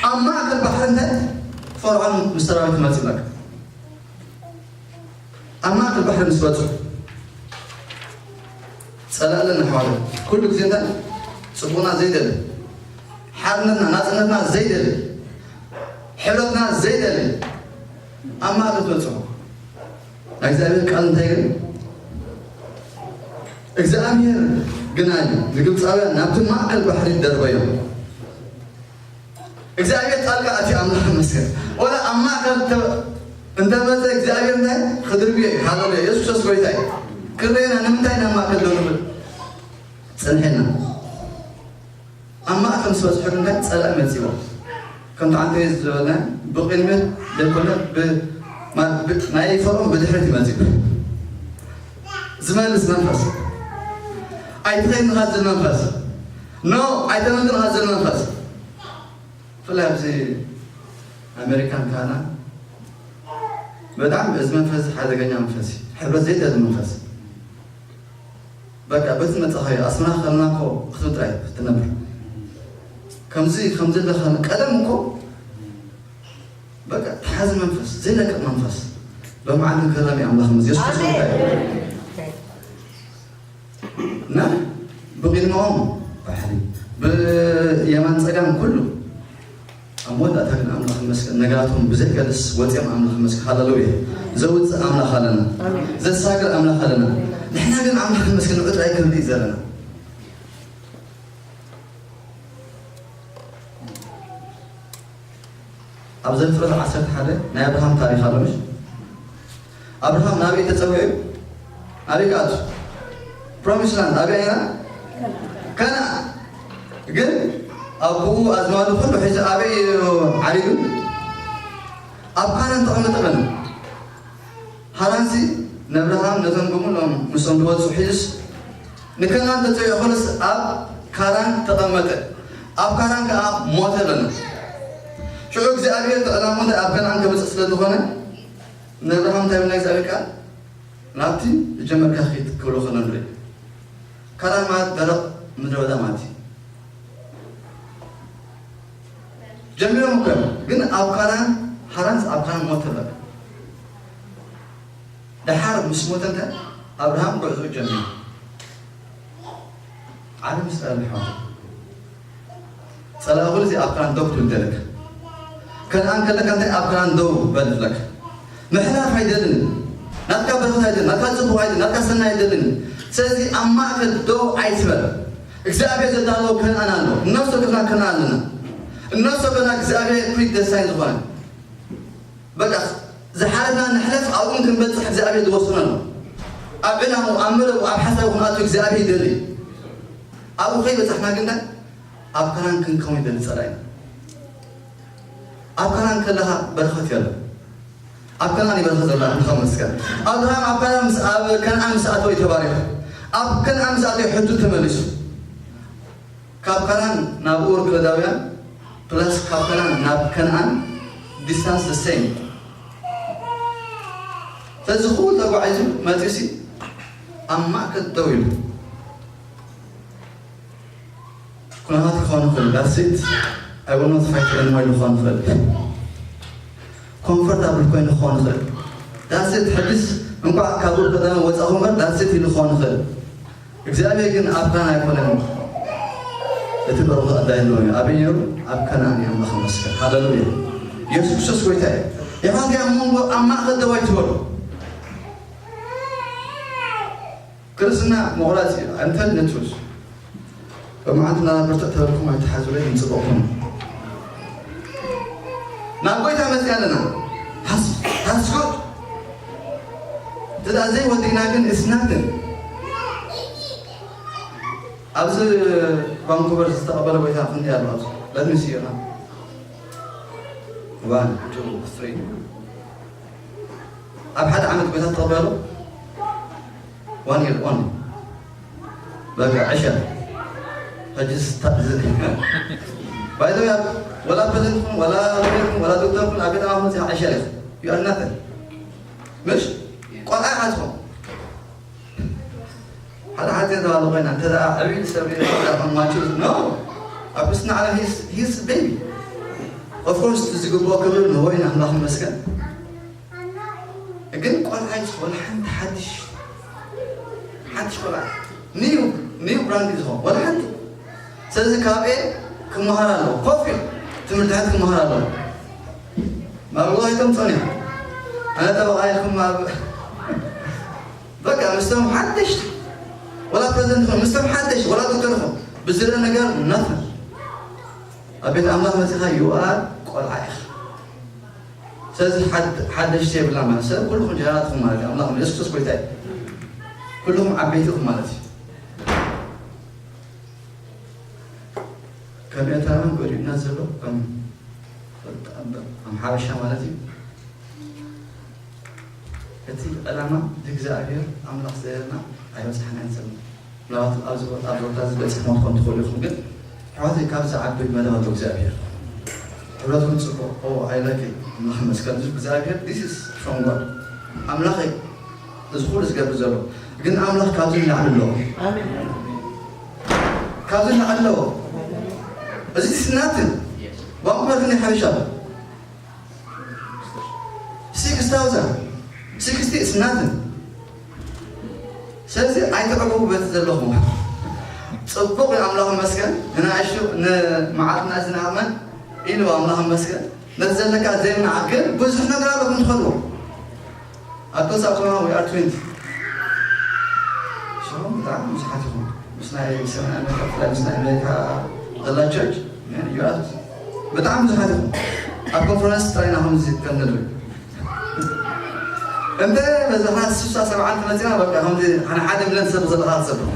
ኣብ ማእከል ባሕሪ እንታይ ፈርዖን ምስ ሰራዊት መፂ ብለካ። ኣብ ማእከል ባሕሪ ምስ በጽሑ ጸላእለን ኣሕዋተን ኩሉ ግዜ እንታይ ጽቡቕና ዘይደሊ፣ ሓርነትና ናጽነትና ዘይደሊ፣ ሕብረትና ዘይደሊ ኣብ ማእከል ትበጽሑ። ናይ እግዚኣብሔር ቃል እንታይ ግን እግዚኣብሔር ግና እዩ ንግብፃውያን ናብቲ ማእከል ባሕሪ ደርበዮም። እግዚኣብሔር ጣልቃ ኣትዩ ኣምላኽ ይመስገን። ወላ ኣብ ማእከል እንተ- እንተመፀ እግዚኣብሔር እንታይ ክድርብዮ እዩ። ሃለሉያ። የሱስ ክርስቶስ ጎይታ እዩ። ክረየና ንምንታይ ናብ ማእከል ደው ንብል? ፅንሕና ኣብ ማእከል ምስ በፅሑ እንታይ ፀላኢ መፂዎ። ከምቲ ዓንተ ዝበልና ብቕድሚት ዘይኮነ ብ- ማ- ብ- ናይ ፈርዖን ብድሕሪት ይመፅእ ዝመልስ መንፈስ ኣይትኸይድንኻ ዝብል መንፈስ ኖ ኣይተመንጥንኻ ዝብል መንፈስ ብፍላይ ኣብዚ ኣሜሪካን ካና በጣም እዚ መንፈስ ሓደገኛ መንፈስ እዩ። ሕብረት ዘይደሊ መንፈስ በቃ በቲ መጻኻዮ ኣስመራ ከለና እኮ ክትብል ጥራይ ትነብር። ከምዚ ከምዚ ለኸ ቀደም እኮ በቃ ተሓዚ መንፈስ ዘይለቅቕ መንፈስ በመዓልቲ ክረም ኣምላኽ ምስ የሱስ ክርስቶስ እንታይ እዩ? እና ብቕድሚኦም ባሕሪ ብየማን ጸጋም ኩሉ ኣብ መወዳእታ ግን ኣምላኽ ይመስገን ነገራቶም ብዘይገድስ ወፂኦም ኣምላኽ ይመስገን ሃለሉያ ዘውፅእ ኣምላኽ ኣለና ዘሳግር ኣምላኽ ኣለና ንሕና ግን ኣምላኽ ይመስገን ንዑ ጥራይ ክንርኢ ዘለና ኣብ ዘፍጥረት ዓሰርተ ሓደ ናይ ኣብርሃም ታሪኽ ኣሎ ምሽ ኣብርሃም ናበይ ተፀዊዑ ኣበይ ክኣቱ ፕሮሚስ ላንድ ኣበይ ኣይና ከነኣን ግን ኣቦኡ ኣዝማዱ ኩሉ ሒዙ ኣበይ እዩ ዓሪዱ ኣብ ካናን ተቐመጠ በለ ሃራንሲ ነብርሃም ነቶም ግሙሎም ምስኦም ዝወፁ ሒዙስ ንከናን ተፀዊዑ ኮነስ ኣብ ካራን ተቐመጠ ኣብ ካራን ከዓ ሞተ በለ ሽዑ እግዚኣብሔር ተቐላሙ እንታይ ኣብ ከነኣን ከምፅእ ስለ ዝኾነ ነብርሃም እንታይ ብና እግዚኣብሔር ቃል ናብቲ ዝጀመርካ ኪድ ክብሎ ከሎ ንርኢ ካራን ማለት ደረቕ ምድረ በዳ ማለት እዩ ጀሚሮም እኮ እዮም ግን ኣብ ካራን ሃራንስ ኣብ ካራን ሞተ በቃ ደሓር ምስ ሞተ እንተ ኣብርሃም ጉዕዞኡ ጀሚሩ ዓለም እስራኤል ይሓዋት ጸላኢ ኩሉ እዚ ኣብ ካራን ደው ክትብል ደለካ ከነኣን ከለካ እንታይ ኣብ ካራን ደው በል ዝለካ ምሕላፍ ኣይደልን ናትካ በረኸት ኣይደልን ናትካ ጽቡቕ ኣይደልን ናትካ ሰናይ ኣይደልን ስለዚ ኣብ ማእከል ደው ኣይትበል እግዚኣብሔር ዘዳለዎ ከነኣን ኣሎ እነሱ ክፍና ከነኣን ኣለና እነሱ ገና እግዚኣብሔር ፕሪት ደስታይ ዝኾነ በቃ ዝሓለፍና ንሕለፍ ኣብኡ ክንበፅሕ እግዚኣብሔር ዝወሰነ ኣሎ ኣብ ዕላሙ ኣብ መደቡ ኣብ ሓሳቡ ክንኣቱ እግዚኣብሔር ይደሊ ኣብኡ ከይበፃሕና ግን ኣብ ከናን ክንከውን ይደሊ ፀላኢና ኣብ ከናን ከለኻ በረኸት የለን ኣብ ከነኣን ይበርኸ ዘሎ ኣምላኽ ይመስገን። ኣብርሃም ኣብ ከነኣን ምስ ኣብ ከነኣን ምስ ኣተወ እዩ ተባሪኹ። ኣብ ከነኣን ምስ ኣተወ ሕቱ ተመሊሱ። ካብ ካራን ናብ ኡር ከለዳውያን ፕላስ ካብ ከነኣን ናብ ከነኣን distance the same ስለዚ ኩሉ ተጓዒዙ መፂኡሲ ኣብ ማእከል ደው ኢሉ ኩነታት ክኸውን ይኽእል። That's it. I will not fight anymore ኢሉ ክኸውን ይኽእል። ኮምፎርታብል ኮይኑ ክኸውን ይኽእል። That's it. ሕጅስ እንኳዕ ካብ ከተማ ወፃኹ እምበር that's it ኢሉ ክኸውን ይኽእል። እግዚኣብሔር ግን ኣብ ከነኣን ኣይኮነን። እቲ በረኹ ኣዳይ ኣለዎ እዩ። ኣበይ ነይሩ? ኣብ ከነኣን እዩ። ኣምላኽ ይመስገን። ሃሌሉያ። የሱስ ክርስቶስ ጎይታ እዩ። የፋንጌ ኣብ መንጎ ኣብ ማእከል ደው ኣይትበሉ። ክርስትና መቑራጽ እዩ። I'm telling the truth. በመዓልቲ እናበርትዕ ተበልኩም ኣይትሓዙለይ፣ ይንጽበኩም። ናብ ጎይታ መጽእ ኣለና። ሃስ-፣ ሃስሓት። ትእዛዘይ ወዲእና ግን it's nothing። ኣብዚ ቫንኩቨር ዝተቐበለ ጎይታ ክንደይ ኣሎ ኣብዚ? Let me see you now. One, two, three. ኣብ ሓደ ዓመት ጎይታ ተቐበሎ? One year only. በቃ ዕሸል። ሕጂ ስታ-፣ ዝ-፣ by the way፣ ወላ ፕሬዚደንት ኩን፣ ወላ ሎየር ኩን፣ ወላ ዶክተር ኩን፣ ኣብ ቤት ኣማት መጽእ ዕሸል ኢኻ። You are nothing። ምሽ? ቆልዓ ኢኻ ትኾን። ሓደ ሓንቲ ተባለ ኮይና፣ እንተ ደኣ ዕብይ ሰብ ሪኢና፣ እንተ ደኣ ከም ማቹር፣ no። ኣብ ክርስትና ዓለም he's፣ he's baby። Of course፣ እቲ ዝግብኦ ክብሪ ንሆይ ንኣምላኽ ይመስገን። ግን ቆልዓ እዩ ዝኾን ሓንቲ ሓድሽ፣ ሓድሽ ቆልዓ። ኒው፣ ኒው ብራንድ እዩ ዝኾን። ወላ ሓንቲ። ስለዚ ካብኤ ክመሃር ኣለዎ። ኮፍ ኢሉ። ትምህርቲ ሓንቲ ክመሃር ኣለዎ። ማብሎ ኣይተምጾን እዮም። ኣነ ጠበቓ ኢልኩም ኣብ-፣ በቃ ምስቶም ሓደሽቲ፣ ወላ ፕሬዚደንት ይኹን፣ ምስቶም ሓደሽቲ፣ ወላ ዶክተር ይኹን፣ ብዝርአ ነገር nothing። ኣብ ቤት ኣምላኽ መጺኻ you are ቆልዓ ኢኻ። ስለዚ ሓድ-፣ ሓደሽቲ የብልና ማለት ሰብ፣ ኩልኹም ጀነራትኹም ማለት እዩ። ኣምላኽ የሱስ ክርስቶስ ጎይታ እዩ። ኩልኹም ዓበይትኹም ማለት እዩ። ከም ኤርትራውያን ጎዲኡና ዘሎ፣ ከም፣ ከም ሓበሻ ማለት እዩ። እቲ ዕላማ ብእግዚኣብሔር ኣምላኽ ዘየልና ኣይበጽሓናን ዘሎ። ምናልባት ኣብዚ ቦታ፣ ኣብዚ ቦታ እዚ በጺሕኩም ትኾኑ ትኽእሉ ኢኹም፣ ግን ኣሕዋተይ፣ ካብዚ ዓቢ መደብ ኣሎ እግዚኣብሔር። ሕብረትኩም ጽቡቕ። ኦ፣ I like it። ኣምላኽ ይመስገን። እዚ እግዚኣብሔር፣ this is from God። ኣምላኸይ፣ እዚ ኩሉ ዝገብር ዘሎ። ግን ኣምላኽ ካብዚ ንላዕሊ ኣለዎ። ኣሜን። ካብዚ ንላዕሊ ኣለዎ። እዚ is nothing። ዋንኮ ግን ሓበሻ ኣሎ። Six thousand፣ sixty is nothing። ስለዚ ኣይትዕገቡ በቲ ዘለኹም። ጽቡቕ እዩ፣ ኣምላኽ ይመስገን። ንንኣሽቱ፣ ንመዓት ንኣሽቱ ንኣመን ኢሉ ኣምላኽ ይመስገን። ነቲ ዘለካ ዘይምንዓቕ ግን ብዙሕ ነገር ኣለኩም ትኸድዎ። ኣብ ተወሳኺ ከማን we are twenty። ሽኹም ብጣዕሚ ብዙሓት ኢኹም። ምስ ናይ ሰሜን ኣሜሪካ፣ ብፍላይ ምስ ናይ ኣሜሪካ ዘላ ቸርች፣ man, you are ብጣዕሚ ብዙሓት ኢኹም። ኣብ ኮንፈረንስ ጥራይ ኢና ከምዚ ከም ንርኢ። እንተ በዛሕና ስሳ ሰብዓ እንተመጺና፣ በቃ ከምዚ ሓነ ሓደ ሚልዮን ሰብ ዘለኻ ትሰብር።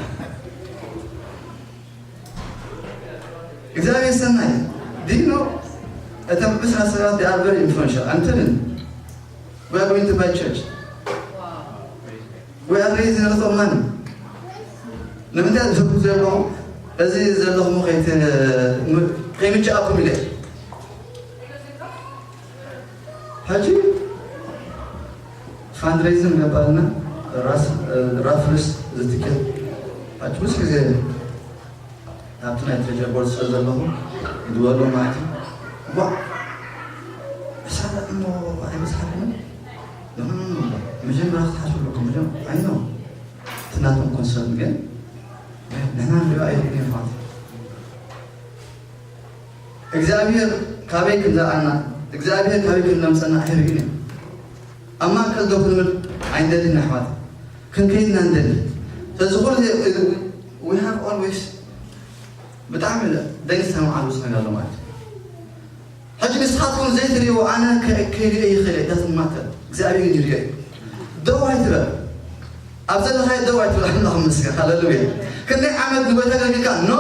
እግዚኣብሔር ሰናይ። Do you know? እቶም ዕስራ ሰባት they are very influential። I'm telling you. We are going to buy church. We are raising a lot of money. ንምንታይ ዝህቡ ዘለኹም? እዚ ዘለኹም ከይት-፣ ከይምችኣኩም ኢለ። ሕጂ ፋንድሬይዚንግ ገባልና፣ ራስ-፣ ራፍልስ ዝትኬት። ሕጂ ብዙሕ ግዜ ኣብቲ ናይ ትሬጀር ቦርድ ስለ ዘለኹ ይድወሎ ማለት እዩ። ዋ፣ ዕስራ እሞ ኣይበዝሓልኩምን? ኖ፣ ኖ፣ ኖ፣ ኖ፣ መጀመርያ ክትሓስቡ ኣለኩም። መጀመ-፣ ኣይ ኖ፣ እቲ ናቶም ኮንሰርን ግን ንሕና ንሪኦ ኣይርኢን እዩ ማለት እዩ። እግዚኣብሔር ካበይ ከም ዘርኣና፣ እግዚኣብሔር ካበይ ከም ዘምፀና ኣይርኢን እዩ። ኣብ ማእከል ደው ክንብል ኣይንደልን ኣሕዋት። ክንከይድ ኢና ንደሊ። ስለዚ ኩሉ ግዜ፣ we have always ብጣዕሚ ደንጊ ዝተሰማዓሉ ነገር ኣሎ ማለት እዩ። ሕጂ ንስኻትኩም ዘይትርእይዎ ኣነ ከ-፣ ከይርእዮ ይኽእል እየ፣ it doesn't matter። እግዚኣብሔር ግን ይርእዮ እዩ። ደው ኣይትበል። ኣብ ዘለኻዮ ደው ኣይትበል። ኣምላኽ ይመስገን። ሃሌሉያ። ክንደይ ዓመት ንጎይታ ኣገልጊልካ? ኖ።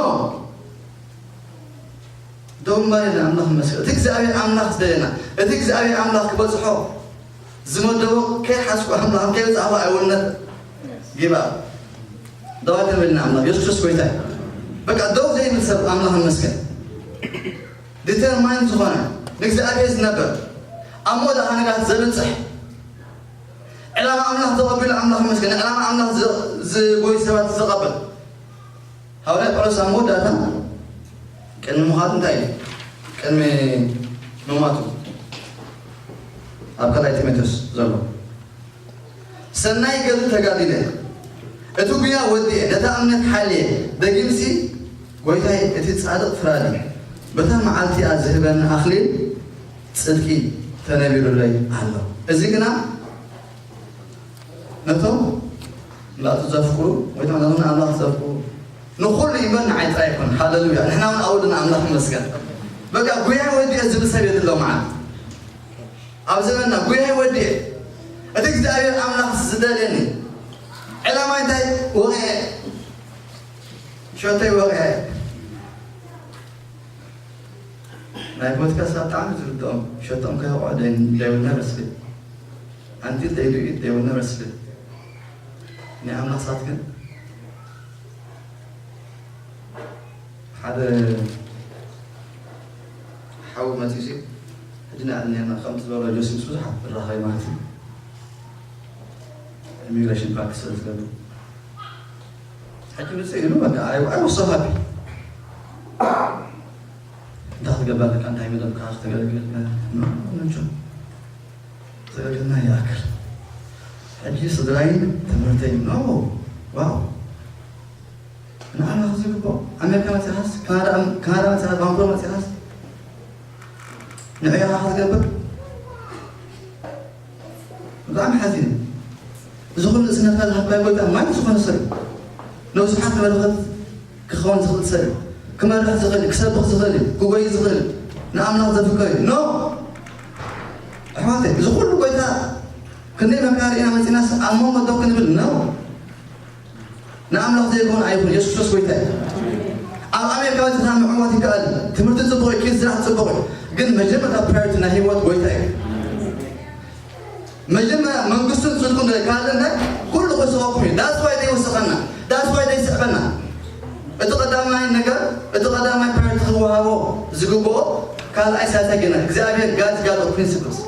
ደው ምባል የለን። ኣምላኽ ይመስገን። እቲ እግዚኣብሔር ኣምላኽ ዝደለየና፣ እቲ እግዚኣብሔር ኣምላኽ ክበጽሖ ዝመደቦ ከይሓዝኩ ኣምላኽ ከይበጻሕኩ ኣይውነት። ጊቭ ኣፕ። ደው ኣይትበል። ኣምላኽ የሱስ ክርስቶስ ጎይታ እዩ። በቃ ደው ዘይብል ሰብ ኣምላኽ ይመስገን። ዲተርማይን ዝኾነ ንእግዚኣብሔር ዝነብር ኣብ መወዳእታ ነገራት ዘብጽሕ ዕላማ ኣምላኽ ዘቐብል ኣምላኽ ይመስገን። ዕላማ ኣምላኽ ዝ- ዝጎዩ ሰባት ዝቐብል። ሃዋርያ ጳውሎስ ኣብ መወዳእታ ቅድሚ ምዃኑ እንታይ እዩ? ቅድሚ ምሟቱ ኣብ ካልኣይ ጢሞቴዎስ ዘሎ ሰናይ ገድሊ ተጋዲለ፣ እቲ ጉያ ወዲኤ፣ ነታ እምነት ሓልየ፣ ደጊምሲ ጎይታይ እቲ ጻድቕ ፍራዲ፣ በታ መዓልቲኣ ዝህበኒ ኣኽሊል ጽድቂ ተነቢሩለይ ኣሎ። እዚ ግና ነቶም ላቱ ዘፍቅሩ ወይ ድማ ነቶም ንኣምላኽ ዘፍቅሩ ንኹሉ ይበል ንዓይ ጥራይ ኣይኮን። ሃለሉያ። ንሕና እውን ኣውድና ኣምላኽ ይመስገን። በቃ ጉያ ወዲኤ ዝብል ሰብ የድሎ መዓት ኣብ ዘመንና ጉያ ወዲኤ እቲ እግዚኣብሔር ኣምላኽ ዝደልየኒ ዕላማ እንታይ ወቕዐ ሸተይ ወቕዐ ናይ ፖለቲካ ሰብ ብጣዕሚ ዝርድኦም ሸቶም ከይወቕዖ they will never sleep until they do it they will never sleep ናይ ኣምላኽ ሳት ግን ሓደ ሓው መፂኡ ሲ ሕጂ ንኣልኒና ከምቲ ዝበሎ ጆሲስ ብዙሓት ትራኸቢ ማለት እዩ ኢሚግሬሽን ፓርክ ስለ ዝገብር ሕጂ ንሱ ኢሉ በቃ I was so happy እንታይ ክትገብር ኣለካ እንታይ መደብካ ክተገልግል ኣለካ ምንቹ ዘገልግልና ይኣክል ሕጂ ስድራይን ትምህርተይ no wow ንዓና ዝግብኦ ኣሜሪካ መፂኻስ ካናዳ መፂኻስ ቫንኮር መፂኻስ ንዕዮኻ ክትገብር ብጣዕሚ ሓዚነ እዚ ኩሉ እስነትና ዝሃብካዮ ጎይታ ማን ዝኾነ ሰብ እዩ ንብዙሓት መለኸት ክኸውን ዝኽእል ሰብ እዩ ክመርሕ ዝኽእል እዩ ክሰብኽ ዝኽእል እዩ ክጎይ ዝኽእል እዩ ንኣምላኽ ዘፍቅር እዩ no ኣሕዋተይ እዚ ኩሉ ጎይታ ክንደይ መካሪ ኢና መፂናስ ኣብ መንጎ ደው ክንብል ነው ንኣምላኽ ዘይኮነ ኣይኹን የሱስ ክርስቶስ ጎይታ እዩ ኣብ ኣሜሪካ መፂኻ ምዕዋት ይከኣል ትምህርቲ ፅቡቕ እዩ ኪድ ስራሕ ፅቡቕ እዩ ግን መጀመርታ ፕራዮሪቲ ናይ ህይወት ጎይታ እዩ መጀመርያ መንግስቱን ፅድቁን ካለና ኩሉ ክስበኩም እዩ that's why ዘይወስኸና that's why ዘይስዕበና እቲ ቀዳማይ ነገር እቲ ቀዳማይ ፕራዮሪቲ ክወሃቦ ዝግብኦ ካልኣይ ሳልሳይ ገና እግዚኣብሔር God God of principles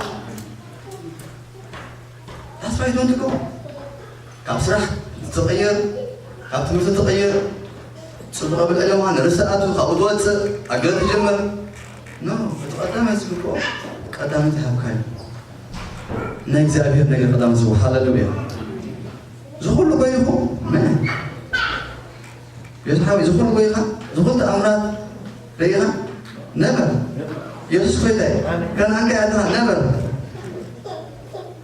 that's why don't go ካብ ስራሕ ትቕይር ካብ ትምህርቲ ትቕይር ፅቡቕ ብልዕሊ ምዃን ርእሲ ኣቱ ካብኡ ትወፅእ ኣገር ትጅምር no እቲ ቀዳማይ ዝግብኦ ቀዳመት ይሃብካ እዩ ናይ እግዚኣብሔር ነገር ቀዳመት ዝግብኦ ሃለሉያ ዝኹሉ ኮይንኹ መን የሱስ ሓወይ ዝኹሉ ኮይንካ ዝኹሉ ተኣምራት ርኢኻ ነበር የሱስ ኮይታይ ከነኣንካ ያትና ነበር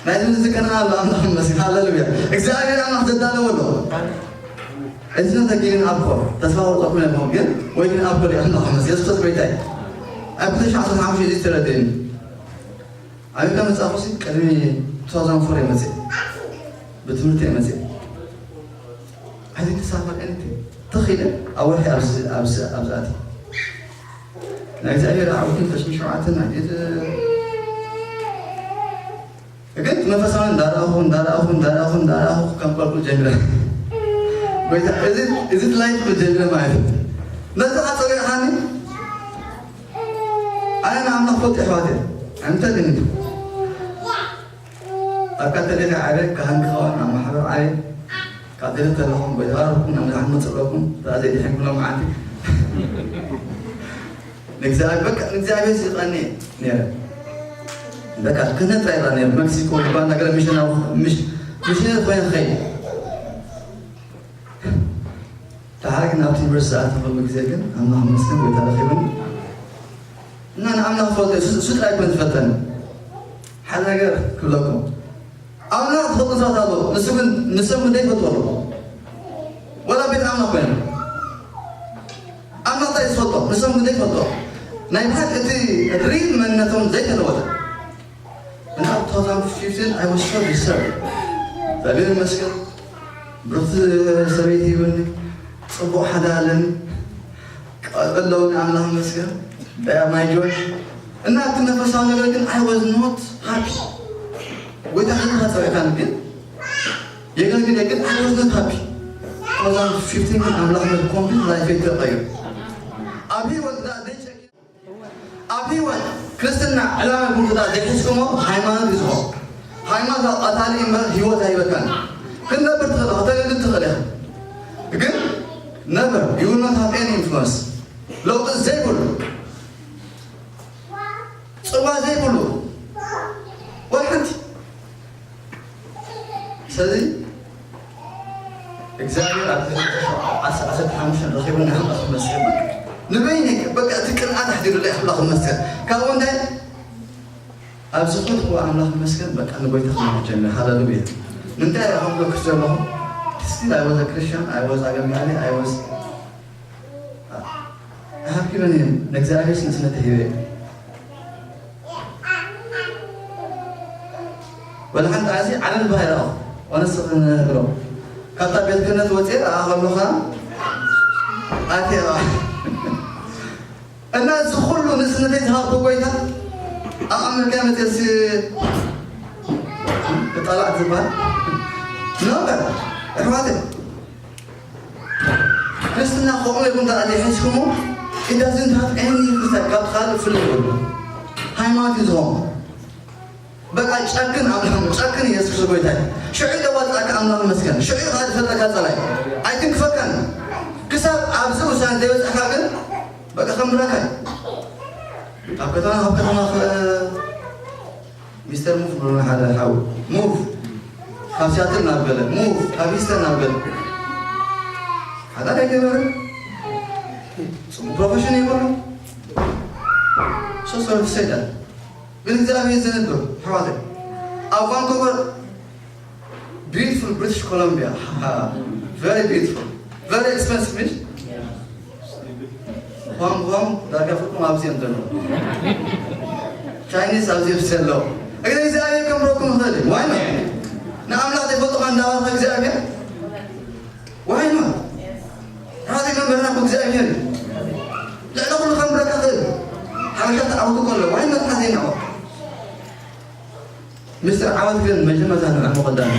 ናይዚ ዝቀና ኣሎ ኣምላኽ መስል ሃለሉያ እግዚኣብሔር ኣምላኽ ዘዳለዎ ኣሎ እዚ ተጊን ኣብኮ ተስፋ ቆርጠኩም ነበር ግን ወይ ግን ኣብኮ ሪኢኻ ኣምላኽ መስ የሱስ ኮይታይ ኣብ ክልተ ሽሕ ዓሰርተ ሓሙሽተ እዚ ተረድእኒ ኣበይ ከም መጻእኩሲ ቅድሚ two thousand four እየ መጽእ ብትምህርቲ እየ መጽእ ኣይተሳፈር anything ተኺለ ኣብ ወርሒ ኣብዚ ኣብዚ ኣብዚ ኣቲ ናይ እግዚኣብሔር ዓውትን ተሽን ሸውዓትን ኣዲት ግን መንፈሳዊ እንዳረኣኹ እንዳረኣኹ እንዳረኣኹ እንዳረኣኹ ከም ቆልቁል ጀሚረ ጎይታ እዚ እዚ ትላይ ትብል ጀሚረ ማለት ነዚ ሓፀሪቕሓኒ ኣነ ንኣምላኽ ፈልጥ ኣሕዋት እየ ኣይምተልን እዩ ኣብ ካቶሊክ ዓብየ ካህን ክኸውን ኣብ ማሕበር ዓብየ ካቶሊክ ዘለኹም ጎይታ ባርኩም ናብ መድሓን መፅለኩም ተራ ዘይድሕን ክሎም መዓንቲ ንእግዚኣብሔር በቃ ንእግዚኣብሔር ዝቀኒ ነረ በቃ ክህነት ራይራ ነረ መክሲኮ ዝበሃል ነገር ሚሽናዊ ሚሽነር ኮይነ ክኸይድ ደሓር ግን ኣብቲ ዩኒቨርሲቲ ኣተኸሉ ግዜ ግን ኣምላኽ መስገን ጎይታ ረኺበኒ እና ንኣምላኽ ፈልጠ እሱ ጥራይ ኮን ዝፈልጠኒ ሓደ ነገር ክብለኩም ኣምላኽ ዝፈልጡ ሰባት ኣለዉ ንሱ ግን ንሶም ግን ዘይፈልጡ ኣለዉ ወላ ቤት ኣምላኽ ኮይኖም ኣምላኽ እንታይ ዝፈልጦ ንሶም ግን ዘይፈልጦ ናይ ብሓቂ እቲ ሪል መንነቶም ዘይተለወጠ እና ኣብ two thousand fifteen I was so disturbed እግዚኣብሔር ይመስገን ብሩክቲ ሰበይቲ ይብልኒ ፅቡቅ ሓደ ኣለኒ ቀልዑ ኣለውኒ ኣምላኽ ይመስገን my joy እና እቲ መንፈሳዊ ነገር ግን I was not happy ጎይታ ከይካ ፀዊዕካኒ ግን የገልግል ግን I was not happy two thousand fifteen ግን ኣምላኽ ኮምፕሊት ላይፈይ ተቀይሩ ኣብ ህይወት ዘይጨኪ ኣብ ህይወት ክርስትና ዕላማ ጉንጉዳ ዘይሕዝኩሞ ሃይማኖት እዩ ዝኾን ሃይማኖት ቀታሊ እምበር ህይወት ኣይበካን። ክትነብር ትኽእል፣ ከተገልግል ትኽእል ኢኻ። ግን ነበር you will not have any influence። ለውጢ ዘይብሉ፣ ጽዋ ዘይብሉ፣ ወላ ሓንቲ። ስለዚ እግዚኣብሔር ኣብዚ ዓሰርተ ሓሙሽተ ረኺቡ ንኣምላኽ ይመስገን። ንበይነይ በቃ እቲ ቅንኣት ኣሕዲሩለይ ኣምላኽ ይመስገን። ካብኡ እንታይ ኣብዚ ኹሉ ኣምላኽ ይመስገን። በቃ ንጎይታ ክመርሕ ጀሚረ። ሃሌሉያ። ንምንታይ ኢኻ ክብለኩ ዘለኹ? Still I was a Christian, I was ኣገልጋሊ፣ I was ሃብኪ መን እየ? ንእግዚኣብሔር ንስነተ ሂበ። ወላ ሓንቲ ዓዚ ዓለም ባህ ኢላ። ወነስ ክንህብሮ ካብታ ቤት ክህነት ወፅኤ ኣኣ ከለኻ ኣትያ። እና እዚ ኩሉ ንእስነተይ ዝሃብኩ ጎይታ ኣብ ኣሜሪካ መፅኤ ሲ ጣላዕ ዝበሃል ነበር። ኣሕዋተይ፣ ክርስትና ከምኡ ኢልኩም እንተ ዘይሒዝኩሞ፣ it doesn't have any effect። ካብ ካልእ ፍልይ ይብሉ። ሃይማኖት እዩ ዝኸውን። በቃ ጨክን ኣምላኽ፣ ጨክን ኢየሱስ ክርስቶስ ጎይታ እዩ። ሽዑ ደዋፅኣካ ኣምላኽ ይመስገን። ሽዑ ኢኻ ዝፈልጠካ ጸላይ። ኣይትንክፈካን። ክሳብ ኣብዚ ውሳነ ዘይበጻሕካ ግን በቃ ከም ብላካ እዩ። ኣብ ከተማ፣ ኣብ ከተማ ከ-፣ ሚስተር ሙፍ ብሎ ሓደ ሓው፣ ሙፍ ካብ ሲያትል ናብ ገለ፣ ሙፍ ካብ ሂስተን ናብ ገለ። ሓዳር ኣይገበረን። ጽቡቕ ፕሮፌሽን የብሉ። So sorry to say that። ግን እግዚኣብሔር ዘንብር ኣሕዋተይ። ኣብ ቫንኮቨር፣ beautiful British Columbia፣ very beautiful፣ very expensive፣ ምሽ? ሆንግ ኮንግ ዳርጋ ፍርቁም ኣብዚ እዮም ዘለዉ። ቻይኒዝ ኣብዚ እዮም ዘለዉ። ግን እግዚኣብሔር ከምረኩም ይኽእል እዩ። Why not? ንኣምላኽ ዘይፈልጡኻ እንዳባልካ እግዚኣብሔር፣ why not? ራዚ መምህርና እኮ እግዚኣብሔር እዩ። ልዕሊ ኩሉ ከምረካ ይኽእል። ሓበሻ ተዓወቱ ከሎ፣ why not ሓዘይ ንዕወት? ሚስተር ዓወት ግን መጀመርታ ንዕሙ ቀዳሚ።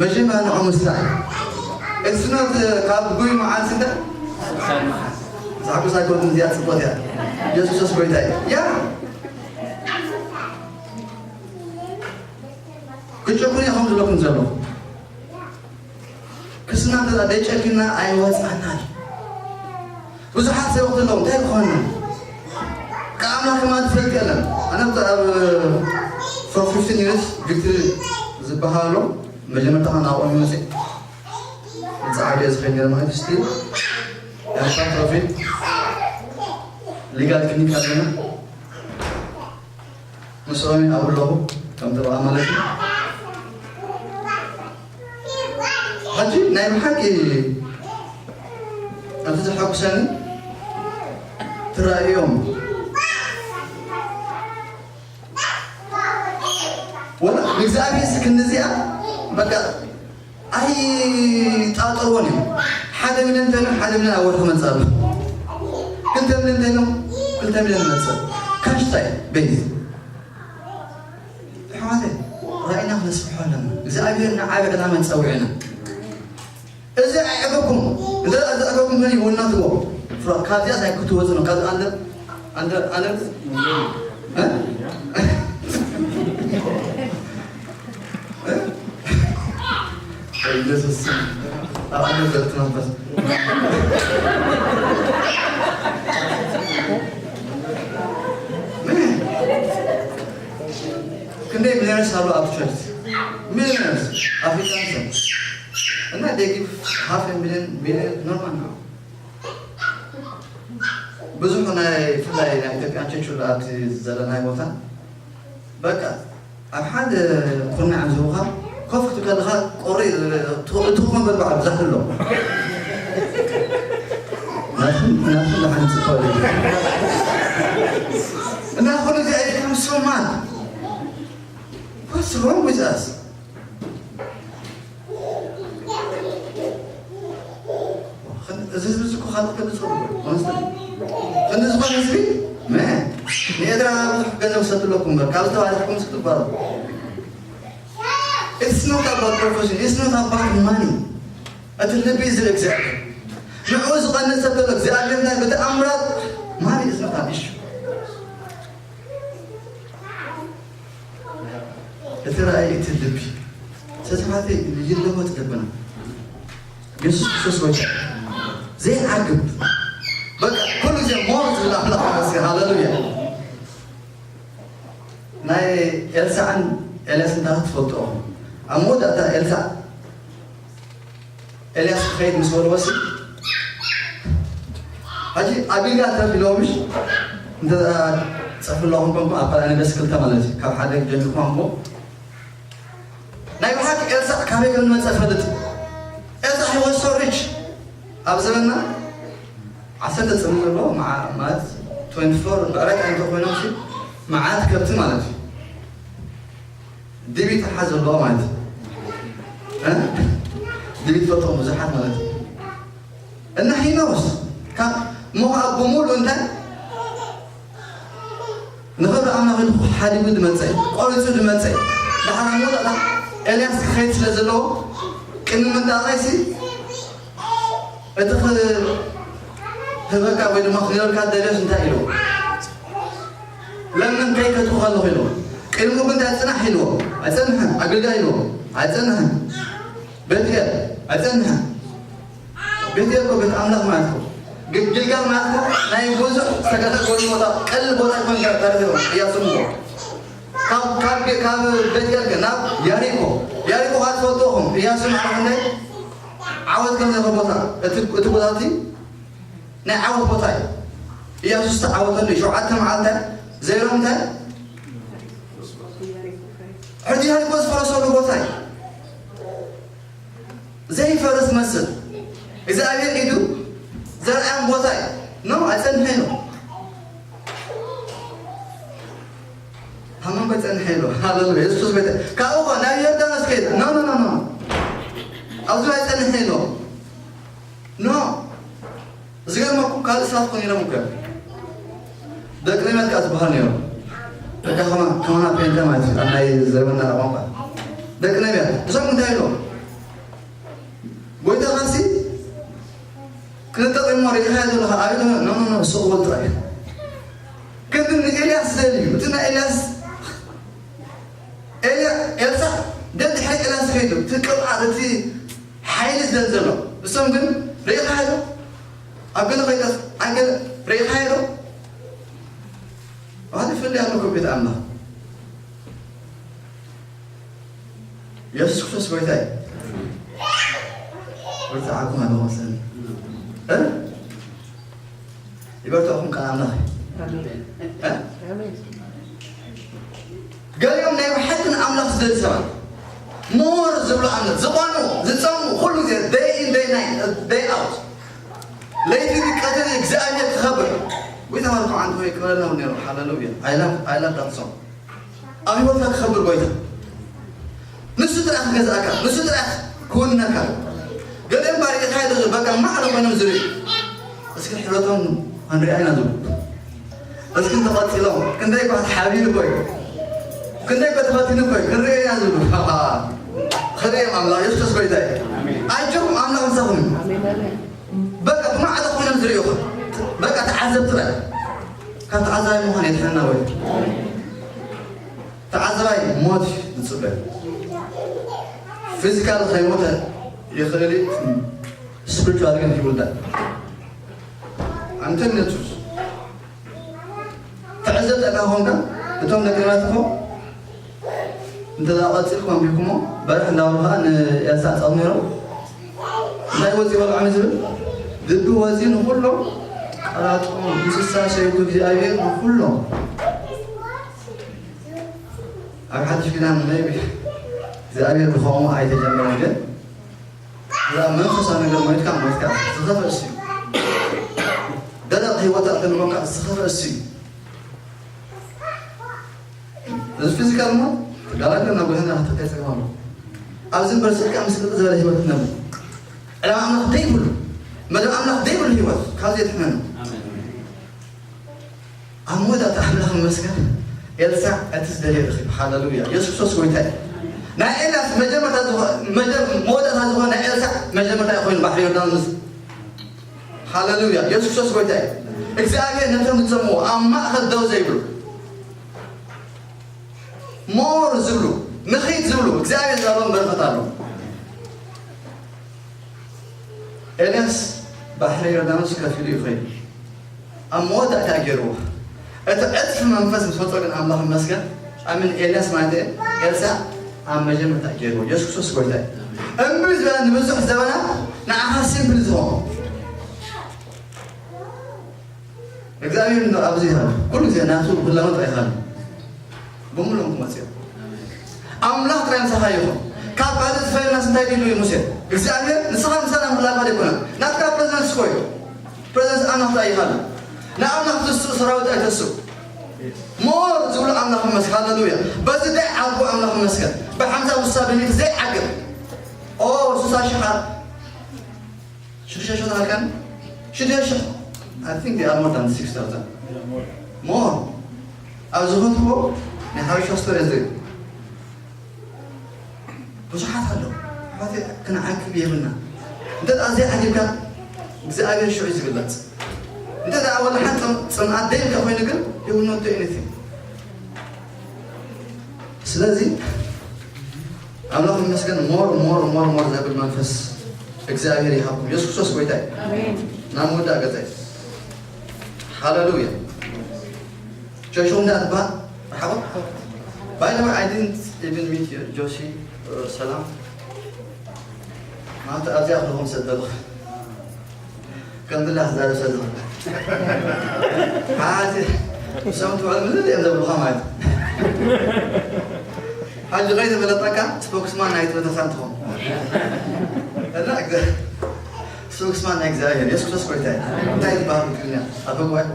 መጀመርታ ንዕሙ ምስታይ። It's not፣ uh፣ ካብ ጉይ መዓልቲ እንተ ሳሕኩ ሳይኮትን እዚኣ ጽቡቕ እያ። የሱስ ጎይታ እዩ። ያ። ክጭኩን ኢኹም ዝብለኩም ዘለኹ። ክስና እንተ ደይጨኪና ኣይወጻናን። ብዙሓት ሰብኡት ኣለዉ፣ እንታይ ክኾንና? ካብ ኣምላኽ ከማን ትፈልጥ የለን። ኣነ ኣብቲ ኣብ for fifteen years ቪክትሪ ዝበሃል ኣሎ። መጀመርታ ከኣ ናብኦም ይመጽእ። ዝዓበየ ዝኸይድ ነይረ ማለት ስቲል። ኤርትራ ትሮፊ ሊጋል ክሊኒክ ኣለና። ምስኦም ኣብኡ ኣለኹ፣ ከም ጠበቓ ማለት እዩ። ሕጂ ናይ ብሓቂ እቲ ዘሐጉሰኒ ትራእዮም። ወላ ንእግዚኣብሔር ክንዚኣ በቃ ኣይጣጠሮን እዩ። ሓደ ሚልዮን እንተኢሉ ሓደ ሚልዮን ኣብ ወርሒ መጽእ ኣሎ። ክልተ ሚልዮን እንተኢሉ ክልተ ሚልዮን መጽእ። ካሽ ታይ ቤዝ። ኣሕዋተይ፣ ራእይና ክነስፍሖ ኣለና። እግዚኣብሔር ንዓቢ ዕላማ ጸዊዕና። እዚ ኣይዕገኩም። እንተ ዘዕገኩም ግን ይውናትዎ። ፍራ-፣ ካብዚኣ ሳይ ክትወጽእ ነው። ካብ ኣንደር፣ ኣንደር፣ ኣንደር፣ እ? እ? በኢየሱስ ስም። ኣብ ኣንደር ዘእቱ መንፈስ። ክንደይ ሚሊዮነርስ ኣሎ ኣብ ቸርች? ሚሊዮነርስ ኣፍሪካንስ እዮም። እና they give half a million፣ ሚሊዮን ኖርማል ነው። ብዙሕ ናይ ብፍላይ ናይ ኢትዮጵያን ቸርች ኣብቲ ዘለናይ ቦታ በቃ ኣብ ሓደ ኩርናዕ ዝህቡኻ ኮፍ ክትብል ከለኻ ቁሪ ትኾን በልባዕ ብዛሕ ኣሎ። ናትኩም ናትኩም ደሓን ጽፈሉ። እና ኩሉ እዚ ኣይደካም ሶማል What's wrong with us? እዚ ህዝቢ እዚ እኮ ካልእ ክገልጾ ይብሎ። ሆነስትሊ። ክንዲ ዝኾነ ህዝቢ፣ መ-፣ ንኤርትራ ብዙሕ ገንዘብ ክሰድለኩም እምበር፣ ካብ ዝተባረኽኩም እስኪ ትባረኹ። It's not about profession, it's not about money። እቲ ልቢ ዝርኢ እግዚኣብሔር። ንዕኡ ዝቐንእ ሰብ ዘሎ እግዚኣብሔር ናይ ብተኣምራት money is not an issue። እቲ ራእይ፣ እቲ ልቢ። ስለዚ ማለት ይለወጥ ልብና። የሱስ ክርስቶስ ጎይታ። ዘይዓግብ። በቃ ኩሉ ግዜ ሞር ዝብል ኣምላኽ ይመስገን። ሃሌሉያ። ናይ ኤልሳዕን ኤልያስን ታሪኽ ትፈልጡ ኢኹም። ኣብ መወዳእታ ኤልሳዕ ኤልያስ ክኸይድ ምስ በልዎ ሲ፣ ሕጂ ኣብ ጊልጋል ተረፍ ኢልዎ ምሽ? እንተ ጽሑፍ ኣለኹም ኮንኩም ኣብ ካልኣይ ነገስት ክልተ ማለት እዩ። ካብ ሓደ ጀሚርኩም ኣንብቦ። ናይ ብሓቂ ኤልሳዕ ካበይ ከም ዝመጸ ፈልጥ። ኤልሳዕ he was so rich። ኣብ ዘመንና ዓሰርተ ጽምዶ ኣለዎ፣ መዓ-፣ ማለት ትዌንቲ ፎር ብዕራይ እንታይ ኮይኖም ሲ፣ መዓት ከብቲ ማለት እዩ። ድቢት ሓ ዘለዎ ማለት እዩ። እ? ድቢት ፈቶም ብዙሓት ማለት እዩ። እና ሂኖስ ካብ ሞኻብ ብምሉእ እንታይ ንኽብሪ ኣምላኽ ኢሉ ሓዲጉ ዝመጸ እዩ፣ ቆሪጹ ዝመጸ እዩ። ደሓር ኣብ መወዳእታ ኤልያስ ክኸይድ ስለ ዘለዎ ቅድሚ ምንጣጣይሲ እቲ ኽ-፣ ህበካ ወይ ድማ ክነብርካ ደልዮስ እንታይ ኢልዎ? ለምን ከይከትኹ ከለኹ ኢልዎ። ቅድሚኡ ግን እንታይ ጽናሕ ኢልዎ? ኣይጸንሐን። ኣገልጋይ ኢልዎ። ኣይጸንሐን። ቤትኤል ኣይጸንሐን። ቤትኤል እኮ ቤት ኣምላኽ ማለት እኮ። ግ-፣ ጊልጋል ማለት እኮ ናይ ብዙሕ ሰገዳት ጎኒ ቦታ፣ ቀሊል ቦታ ይኮን ጋር ታሪኽ ነው እያስሙ። ካብ፣ ካብ፣ ካብ ቤትኤል ግን ናብ ያሪኮ። ያሪኮ ካብ ትፈልጥኹም እያሱ ማለት እንደ ዓወት ከም ዘኸ ቦታ። እቲ፣ እቲ ቦታ እቲ ናይ ዓወት ቦታ እዩ። እያሱ ዝተዓወተሉ እዩ። ሸውዓተ መዓልቲ ዘይሮም እንታይ? ሕጂ ያሪኮ ዝፈረሰሉ ቦታ እዩ። ዘይፈርስ መስል እግዚኣብሔር ኢዱ ዘርኣም ቦታ እዩ። ኖ፣ ኣይጸንሐ ኢሉ። ሃመን እኮ ይጸንሐ ኢሉ። ሃሌሉያ። የሱስ ቤተ-፣ ካብኡ እኮ ናብ ዮርዳኖስ ከይደ። ኖ፣ ኖ፣ ኖ፣ ኖ። ኣብዚ ኣይጸንሐ ኢሉ። ኖ። ዝገርመኩም ካልእ ሰባት ኮን ኢሎም እኮ እዮም። ደቂ ነቢያት ከኣ ዝበሃል ነይሩ። በቃ ከማ-፣ ከማና ፔንተ ማለት እዩ። ኣብ ናይ ዘመንና ቋንቋ። ደቂ ነቢያት። እዞም እንታይ ኢሎም? ጎይታኻሲ ክንጠቒሞ ርኢኻዮ ዘለኻ ኣበይ? ኖ፣ ኖ፣ ኖ፣ ስቕ በል ጥራይ። ክንዲ ንኤልያስ ዝደሊ እዩ። እቲ ናይ ኤልያስ፣ ኤልያ-፣ ኤልሳዕ ደድሕሪ ኤልያስ ዝኸይድ እዩ። እቲ ቅብኣት፣ እቲ ሓይሊ ዝደሊ ዘሎ። እሶም ግን ርኢኻዮ ዶ? ኣብ ገለ ከይጠፍ-፣ ኣብ ገለ ርኢኻዮ ዶ? ባህል ይፍለይ ኣሎ እኮ ቤት ኣምላኽ። የሱስ ክርስቶስ ጎይታ እዩ። ብርትዓኩም ኣለኹም መሰለኒ። እ? ይበርትዕኹም ቃል ኣምላኽ እዩ። ኣሜን። እ? ኣሜን። ገሊኦም ናይ ብሓቂ ንኣምላኽ ዝደሊ ሰባት፣ ሞር ዝብሉ ኣምላኽ፣ ዝቐኑ፣ ዝጸሙ፣ ኩሉ ግዜ፣ day in, day night, day out። ለይቲ ቀትሪ እግዚኣብሔር ክኸብር። ጎይታ ማለት እኮ ዓንተ ወይ ክብረልና እውን ነይሩ። ሃሌሉያ። I love, I love that song። ኣብ ህይወትካ ክኸብር ጎይታ። ንሱ ጥራሕ ክገዝኣካ፣ ንሱ ጥራሕ ክውንነካ። ገሊኦም ባርየታይ ዶ በቃ ማዕረ ኮይኖም ዝርኢ። እስኪ ሕብረቶም ክንሪኣ ኢና ዝብሉ። እስኪ እንተቐጺሎም፣ ክንደይ እኳ ተሓቢሩ እኮ እዩ። ክንደይ እኳ ተፈቲኑ እኮ እዩ። ክንሪኦ ኢና ዝብሉ። ክርእዮም ኣምላኽ የሱስ ጎይታ እዩ። ኣጆኹም ኣምላኽ ምሳኹም እዩ። ኣሜን፣ ኣሜን። በቃ ብማዕረ ኮይኖም ዝርእዩኻ። በቃ ተዓዘብ ጥራይ። ካብ ተዓዛባይ ምዃን የድሕነና ወይ። ተዓዛባይ ሞት እዩ ዝጽበ። ፊዚካል ከይሞተ ይኽእል እዩ። ስፕሪቹዋል ግን ይውዳእ። I'm telling you the truth። ትዕዘብ ጠቃ ኾንካ እቶም ደቂ ነቢያት እኮ እንተ ደኣ ቀጺልኩም ኣንቢብኩሞ በራሕ እንዳበሉ ኸዓ ንኤልሳዕ ጸቕሙ ነይሮም። እንታይ ወጺኡ በልዖም እዩ ዝብል? ልቢ ወጺኡ ንኹሎም ቀራጦም እንስሳ ሸይቱ እግዚኣብሔር ንኹሎም ኣብ ሓድሽ ኪዳን maybe እግዚኣብሔር ብኸምኡ ኣይተጀመረን ግን እዛ መንፈሳዊ ነገር ሞይትካ ሞይትካ ዝኸፍእ እሱ እዩ። ደረቕ ህይወት ኣተልቦካ ዝኸፍእ እሱ እዩ። እዚ ፊዚካል ሞት ተጋላግለ ናብ ጎይታና ክትከይ ጸገም ኣሎ። ኣብዚ እምበር ስልካ ምስ ቅጥል ዝበለ ህይወት ነብር። ዕላማ ኣምላኽ ደይብሉ፣ መደብ ኣምላኽ ደይብሉ ህይወት ካብዚ የድሕነና። ኣሜን። ኣብ መወዳእታ ኣምላኽ ይመስገን፣ ኤልሳዕ እቲ ዝደልዮ ረኺቡ። ሃሌሉያ! የሱስ ክርስቶስ ጎይታ እዩ። ናይ ኤልያስ መጀመርታ ዝኾ-፣ መጀ-፣ መወዳእታ ዝኾነ ናይ ኤልሳዕ መጀመርታ እዩ ኮይኑ ባሕሪ ዮርዳኖስ። ሃሌሉያ! የሱስ ክርስቶስ ጎይታ እዩ። እግዚኣብሔር ነቶም ዝሰምዎ ኣብ ማእከል ደው ዘይብሉ ሞር ዝብሉ ንኺድ ዝብሉ እግዚኣብሔር ዝሃቦም በረኸት ኣሎ። ኤልያስ ባሕሪ ዮርዳኖስ ከፊሉ እዩ ኸይዱ። ኣብ መወዳእታ ገይርዎ። እቲ ዕፅፊ መንፈስ ምስ መጾ ግን ኣምላኽ ይመስገን። ኣምን ኤልያስ ማለት እየ፣ ኤልሳ ኣብ መጀመርታ ገይርዎ። የሱስ ክርስቶስ ጎይታ እዩ። እምቢ ዝበለ ንብዙሕ ዘበናት ንዓኻ ሲምፕል ዝኾን እግዚኣብሔር እንዶ ኣብዚ ይሃሉ። ኩሉ ግዜ ናቱ ክለወጥ ኣይኻሉ። ብምሉኦም ክመጽእ እዮም። ኣምላኽ ጥራይ ምሳኻ ይኹን። ካብ ባዶ ዝፈለናስ እንታይ ድዩ ሙሴ? እግዚኣብሔር ንስኻ ምሳና ምህላፍ ኣይኮነን። ናትካ ፕሬዘንስ እኮ እዩ። ፕሬዘንስ ኣምላኽ ጥራይ ይኻሉ። ንኣምላኽ ትስእ ሰራዊት ኣይተስእ። ሞር ዝብሉ ኣምላኽ ይመስገን። ሃሌሉያ። በዚ ደይ ዓቦ ኣምላኽ ይመስገን። ብሓምሳ ስሳ ብሚእቲ ዘይዓግብ። ኦ፣ ስሳ ሽሓ ሽዱሽተ ሽሕ ተሃልካኒ? ሽዱሽተ ሽሕ። I think they are more than six thousand. More. ኣብ ዝፈትዎ ናይ ሓበሻ ስቶሪ ዝርኢ ብዙሓት ኣለዉ። ኣሕዋተይ ክንዓግብ የብልና። እንተ ደኣ ዘይዓጊብካ እግዚኣብሔር ሽዑ እዩ ዝግለጽ። እንተ ደኣ ወላ ሓንቲ ጽም-፣ ጽምኣት ደይብካ ኮይኑ ግን you will not do anything። ስለዚ ኣምላኽ ይመስገን ሞር ሞር ሞር ሞር ዘብል መንፈስ እግዚኣብሔር ይሃብኩም። የሱስ ክርስቶስ ጎይታ እዩ። ኣሜን። ናብ መወዳእ ገጸይ ሃሌሉያ። ጆሹ እንዳትባ ሓቦ By the way, I didn't even meet you, ጆሲ። ሰላም ማለት ኣብዚኣ ክለኹም ሰደልኹ ከም ድላ ክዛረብ ሰለኹ ሓዚ ሰው ትውዕል ምልል እዮም ዘብሉኻ ማለት እዩ። ሓጂ ከይ ተፈለጠካ ስፖክስማን ናይ ትበተሳን ትኾን እና ስፖክስማን ናይ እግዚኣብሔር የሱስ ክርስቶስ ጎይታ እዩ። እንታይ ዝበሃል ብትግርኛ ኣፈ ጉባኤ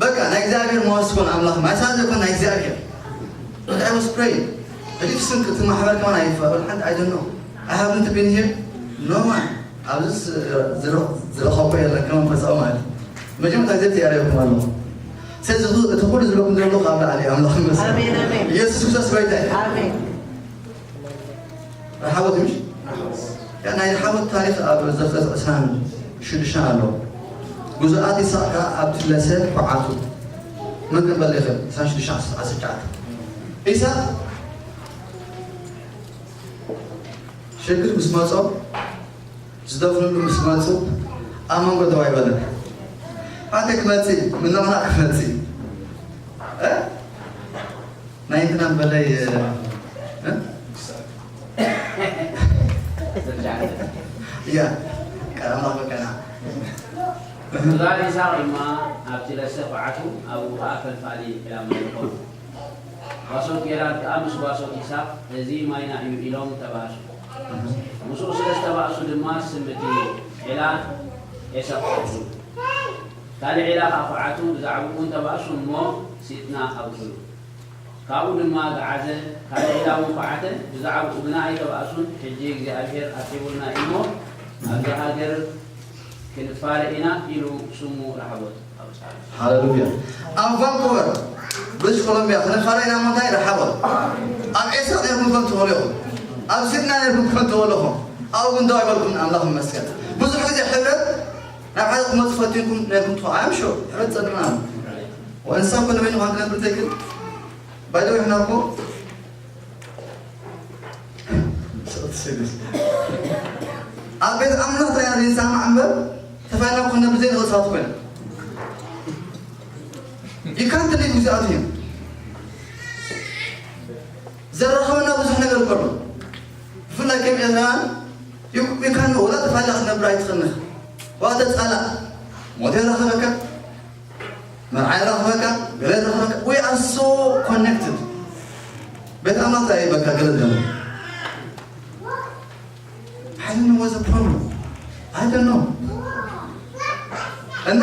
በቃ ናይ እግዚኣብሔር መወስኮን ኣምላኽ ማይሳዝ ይኮን ናይ እግዚኣብሔር I was praying ሕጂ ስንክ እቲ ማሕበር ከማን ኣይፋል ሓንቲ I don't know I haven't been here no one ኣብዚ ዝረኸቦ የለን ከመንፈሳዊ ማለት መጀመርታ ግዜ ያረኩም ኣለኹ ስለዚ እቲ ኩሉ ዝብለኩም ዘለኹ ካብ ላዕሊ ኣምላኽ ይመስገን ኣሜን ኣሜን ኢየሱስ ክርስቶስ ጎይታ ኣሜን ረሓቦት ምሽ ናይ ረሓቦት ታሪኽ ኣብ ዘፍጥረት ዕስራን ሽዱሽተን ኣሎ። ግዙኣት ይስሐቅ ከኣ ኣብቲ ለሰ በዓቱ መን ክንበል ይኽእል? ዕስራን ሽዱሽተን ዓሰርተ ትሽዓተ ኢሳቅ ሽግር ምስ መጾ ዝደፍንሉ ምስ መጹ ኣብ መንጎ ደው ኣይበለን። ኣተ ክመጽእ ምንቕናቕ ክመጽእ እ ናይ እንትና በለይ እ እያ ቀዳማ በቀና እዛ ኢሳቕ ድማ ኣብቲ ለሰ ኳዓቱ ኣብኡ ኸዓ ፈልፋሊ ዕላማ ይኾኑ። ጓሶት ጌራር ከኣ ምስ ጓሶት ኢሳቕ፣ እዚ ማይና እዩ ኢሎም ተባእሱ። ምስኡ ስለ ዝተባእሱ ድማ ስም እቲ ዒላ ኤሳው ኣውፅኡ። ካልእ ዒላ ኸዓ ኳዓቱ ብዛዕባኡ እውን ተባእሱ እሞ ሲጥና ኣውፅኡ። ካብኡ ድማ ገዓዘ፣ ካልእ ዒላ እውን ኳዓተ፣ ብዛዕባኡ ግና ኣይተባእሱን። ሕጂ እግዚኣብሄር ኣትሒቡልና እዩ እሞ ኣብዚ ሃገር ክንፋለ ኢና ኢሉ ስሙ ረሓቦት ኣውፅኣሉ። ሃሌሉያ። ኣብ ቫንኩቨር ብሪትሽ ኮሎምቢያ ክንፋለ ኢና እሞ እንታይ ረሓቦት ኣብ ኤስያ ነርኩም ከም ትበሉ ኢኹም ኣብ ሲድና ነርኩም ከም ትበሉ ኢኹም ኣብኡ ግን ደው ኣይበልኩም ኣምላኽ ይመስገን ብዙሕ ግዜ ሕብረት ናብ ሓደ ክትመፁ ፈቲንኩም ነርኩም ትኾ ኣም ሹር ሕብረት ፀድና ኣሎ ወእንሳ ኮንዶሚኒየም ምዃን ክነብር ዘይክእል ባይደው ይሕና እኮ ኣብ ቤት ኣምላኽ ጥራይ ኢና ዘይንሰማማዕ እምበር ተፋይና ክኾነ ብዘይ ንኽእል ሰባት ኮይና ይካን ትልዩ ግዜኣት እዩ ዘራኸበና ብዙሕ ነገር እኮ ኣሎ ብፍላይ ከም ኤርትራውያን ይካን ወላ ተፋላ ክትነብር ኣይትኽእልንኻ ዋ ተፃላእ ሞት የራኸበካ መርዓ ይረኽበካ ገለ ይረኽበካ we are so connected ቤት ኣምላኽ እንታይ በቃ ገለ ገለ I don't know what's the problem I don't know እና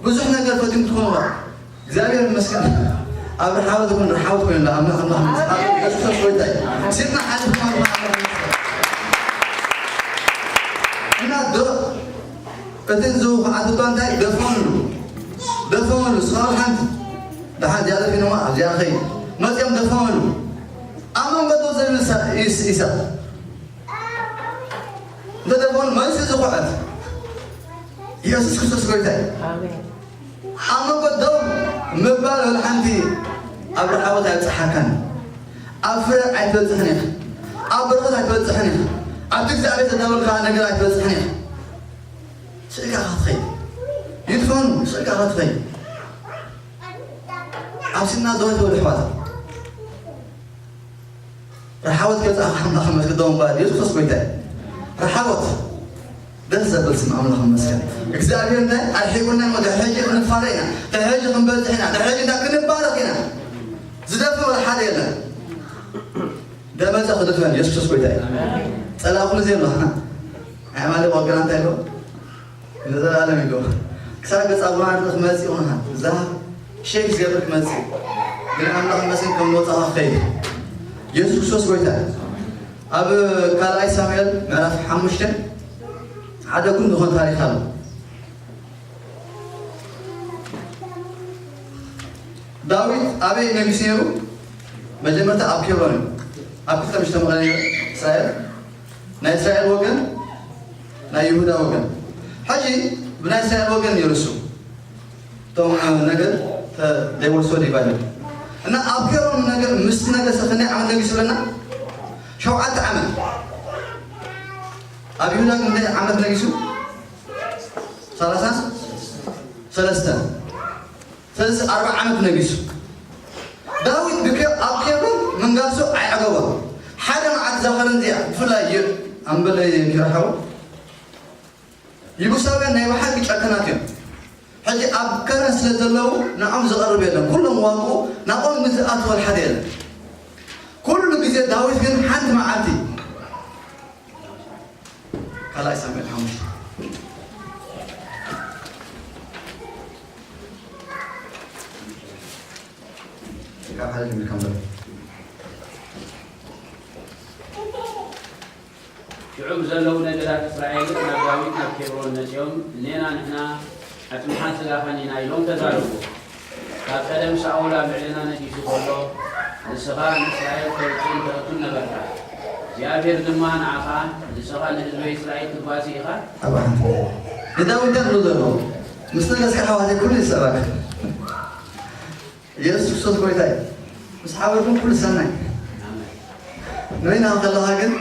ብዙሕ ነገር ፈቲም ትኾኑ እግዚኣብሔር ይመስገን ኣብ ርሓወት ይኹን ርሓወት ኮይኑ ኣምላኽ ኣምላኽ የሱስ ጎይታ እዩ ሲድና ሓደ እና ዶ እቲ ዝውኹዓት እኳ እንታይ ደፈንሉ ደፈንሉ ስኻብ ሓንቲ ደሓን እዚኣ ደፊንዋ ኣብዚኣ ኸይ መፅኦም ደፈንሉ ኣብ መንጎ ዶ ዘብል ኢሳቅ እንተ ደፈኑ መልሲ ዝኹዐት ኢየሱስ ክርስቶስ ጎይታ እዩ ኣብ መንጎ ደው ምባል ወላ ሓንቲ ኣብ ረሓቦት ኣይብጽሓካን። ኣብ ፍረ ኣይትበጽሕን ኢኻ። ኣብ በረኸት ኣይትበጽሕን ኢኻ። ኣብቲ እግዚኣብሔር ዘዳወልካ ነገር ኣይትበጽሕን ኢኻ። ስእልካ ኢኻ ትኸይድ። ይትፈኑ፣ ስእልካ ኢኻ ትኸይድ። ኣብ ሲና ዘወት ወደ ኣሕዋት። ረሓቦት ከብጽሓ ኣምላኽ ይመስገን። ደሞ እምበር የሱስ ክርስቶስ ጎይታ እዩ። ረሓቦት ደስ ዘብል ስም ኣምላኽ ይመስገን። እግዚኣብሔር እንታይ ኣርሒቑና እሞ ድሕሪ ሕጂ ክንፋረ ኢና። ድሕሪ ሕጂ ክንበጽሕ ኢና። ድሕሪ ሕጂ እንታይ ክንባረኽ ኢና። ዝደፍእ ወላ ሓደ የለን። ደመጸ ክድፈን የሱስ ክርስቶስ ጎይታ እዩ። ጸላእ ኩሉ ዘየሎ። ኣይ ማለት ወገና እንታይ ኣሎ? ንዘለኣለም ኢሉ ክሳብ ገጽ ኣቡና ኣርድእ ክመጽእ ይኹንኻ። እዛ ሼክ ዝገብር ክመጽእ። ግን ኣምላኽ ይመስገን ከም ዝወጻኻ ክኸይድ። የሱስ ክርስቶስ ጎይታ እዩ። ኣብ ካልኣይ ሳሙኤል ምዕራፍ ሓሙሽተ ሓደ ጉንዲ ዝኾነ ታሪኽ ኣሎ። ዳዊት ኣበይ ነጊሱ ነይሩ? መጀመርታ ኣብ ኬብሮን እዩ። ኣብ ክልተ ምሽ ተመቐለ ነይሩ እስራኤል። ናይ እስራኤል ወገን፣ ናይ ይሁዳ ወገን። ሕጂ ብናይ እስራኤል ወገን ነይሩ እሱ። እቶም ነገድ ተ-፣ they were so divided። እና ኣብ ኬብሮን ነገ-፣ ምስ ነገሰ ክንደይ ዓመት ነጊሱ ብለና? ሸውዓተ ዓመት። ኣብ ይሁዳ ክንደይ ዓመት ነጊሱ? ሰላሳ ሰለስተ። ስለዚ ኣርብዓ ዓመት ነጊሱ። ዳዊት ብኬ-፣ ኣብ ኬብሮን ምንጋሱ ኣይዓገቦን። ሓደ መዓልቲ እዛ ከረን እዚኣ፣ ብፍላይ የ-፣ ኣምበለ ኪራ ሓው፣ ይቡሳውያን ናይ ብሓቂ ጨከናት እዮም። ሕጂ ኣብ ከረን ስለ ዘለዉ ንዖም ዝቐርብ የለን። ኩሎም ዋግኡ ናብኦም ግን ዝኣትወል ሓደ የለን። ኩሉ ግዜ ዳዊት ግን ሓንቲ መዓልቲ ካልኣይ ሳሙኤል ሓሙሽተ ካብ ሓደ ጀሚርካ ንበል። ሽዑ ብዘለዉ ነገዳት እስራኤል ናብ ዳዊት ናብ ኬብሮን መጺኦም፣ እኔና ንሕና ኣጽምሓት ስጋኻን ኢና ኢሎም ተዛረብዎ። ካብ ቀደም ሳኦል ኣብ ልዕሌና ነጊሱ ከሎ፣ ንስኻ ንእስራኤል ተውጽእን ተእቱን ነበርካ። እግዚኣብሔር ድማ ንዓኻ፣ ንስኻ ንህዝበይ እስራኤል ትጓሲ ኢኻ። ኣብ ሓንቲ ንዳዊት እንታይ ክብሎ ዘለዎ? ምስ ነገስካ ኣሕዋተይ ኩሉ ይስዕረካ። የሱስ ክርስቶስ ጎይታ እዩ። ምስ ሓበርኩም ኩሉ ሰናይ። ንበይንኻ ከለኻ ግን፣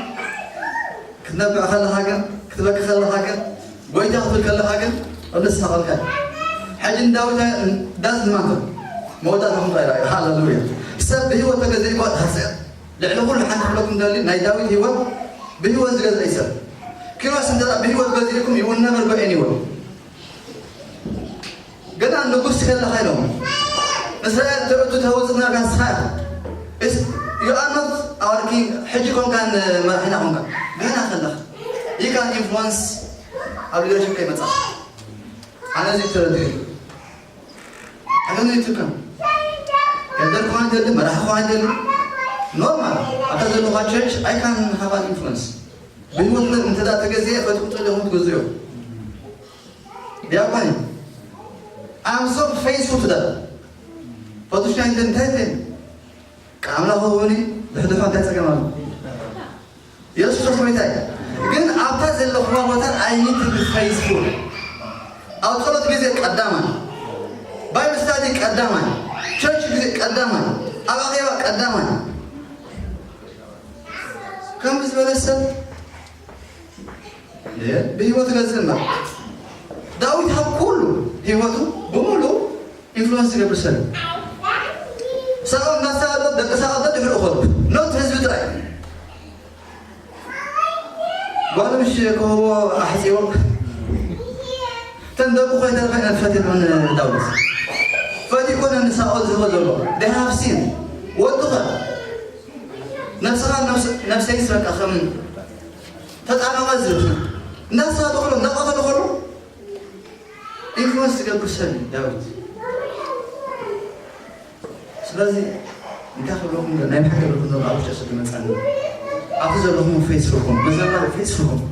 ክትነብዕ ከለኻ ግን፣ ክትበኪ ከለኻ ግን፣ ጎይታ ክትብል ከለኻ ግን፣ ንስሓቐልካ እዩ። ሕጂ ንዳዊት ዳስ ዝማንቶ መወዳእታኹም ጥራይ ረኣዩ። ሃሌሉያ። ሰብ ብህይወት ተገዚእኳ ትሃስያ። ልዕሊ ኩሉ ሓንቲ ክብለኩም ደሊ ናይ ዳዊት ህይወት ብህይወት ዝገዝአ ሰብ ኪሮስ እንተ ብህይወት ገዚእኩም ይውነበር ጎኤን ይወል ገና ንጉስ ከለኻ ኢሎም እስራኤል ትዕቱ ተውፅእ ነርካ ንስኻ ኢኻ። You are not our king። ሕጂ ኮንካ መራሒና ኮንካ ገና ከለኻ you can influence ኣብ leadership ከይመፃ ኣነ እዚ ተረድሑ ኣገነ ይትከም ገደር ኳን ደሊ መራሒ ኳን ደሊ ኖርማል ኣብታ ዘለኻ ቸርች I can have an influence ብህይወት እንተ ተገዝየ ፈትኩም ፀሊኹም ትገዝዮ ዲያቆን I'm so faithful to that ፈቱሽና እንተ እንታይ ቃምና ሆኒ ድሕድሖ እንታይ ፀገም ኣሎ የሱስ ክርስቶስ ጎይታ እዩ። ግን ኣብታ ዘለኹዋ ቦታ I need to be faithful። ኣብ ጸሎት ግዜ ቀዳማይ፣ ባይብል ስታዲ ቀዳማይ፣ ቸርች ግዜ ቀዳማይ፣ ኣብ ኣኼባ ቀዳማይ። ከምዚ ዝበለ ሰብ ብህይወት ገዝእ እምበር ዳዊት ኣብ ኩሉ ህይወቱ ብምሉ ኢንፍሉወንስ ዝገብር ሰብ እዩ። ሳኦል እናሳቐ ደቂ ሳኦል ደድሕሩ እኸሉ ኖት ህዝቢ ጥራይ ጓል ምሽ ክህቦ ኣሕፂቦ እተን ደቁ ኮይተረፈ ፈትየን ዳዊት ፈትዩ ኮነ ንሳኦል ዝህቦ ዘሎ they have seen ወድኸ ነብስኻ ነብሰይስ በቃ ከም ተጣበቐ ዝብል እንዳሳቐ ከሎ እንዳቐተሉ ከሎ ኢንፍሉወንስ ዝገብር ሰብ እዩ ዳዊት። ስለዚ እንታይ ክብለኩም ዶ ናይ ብሓቂ ክብለኩም ዶ ኣብ ውሽጢ ሰብ መጻኒ ኣብቲ ዘለኹም ፌስቡክኩም መዘመር ፌስቡክኩም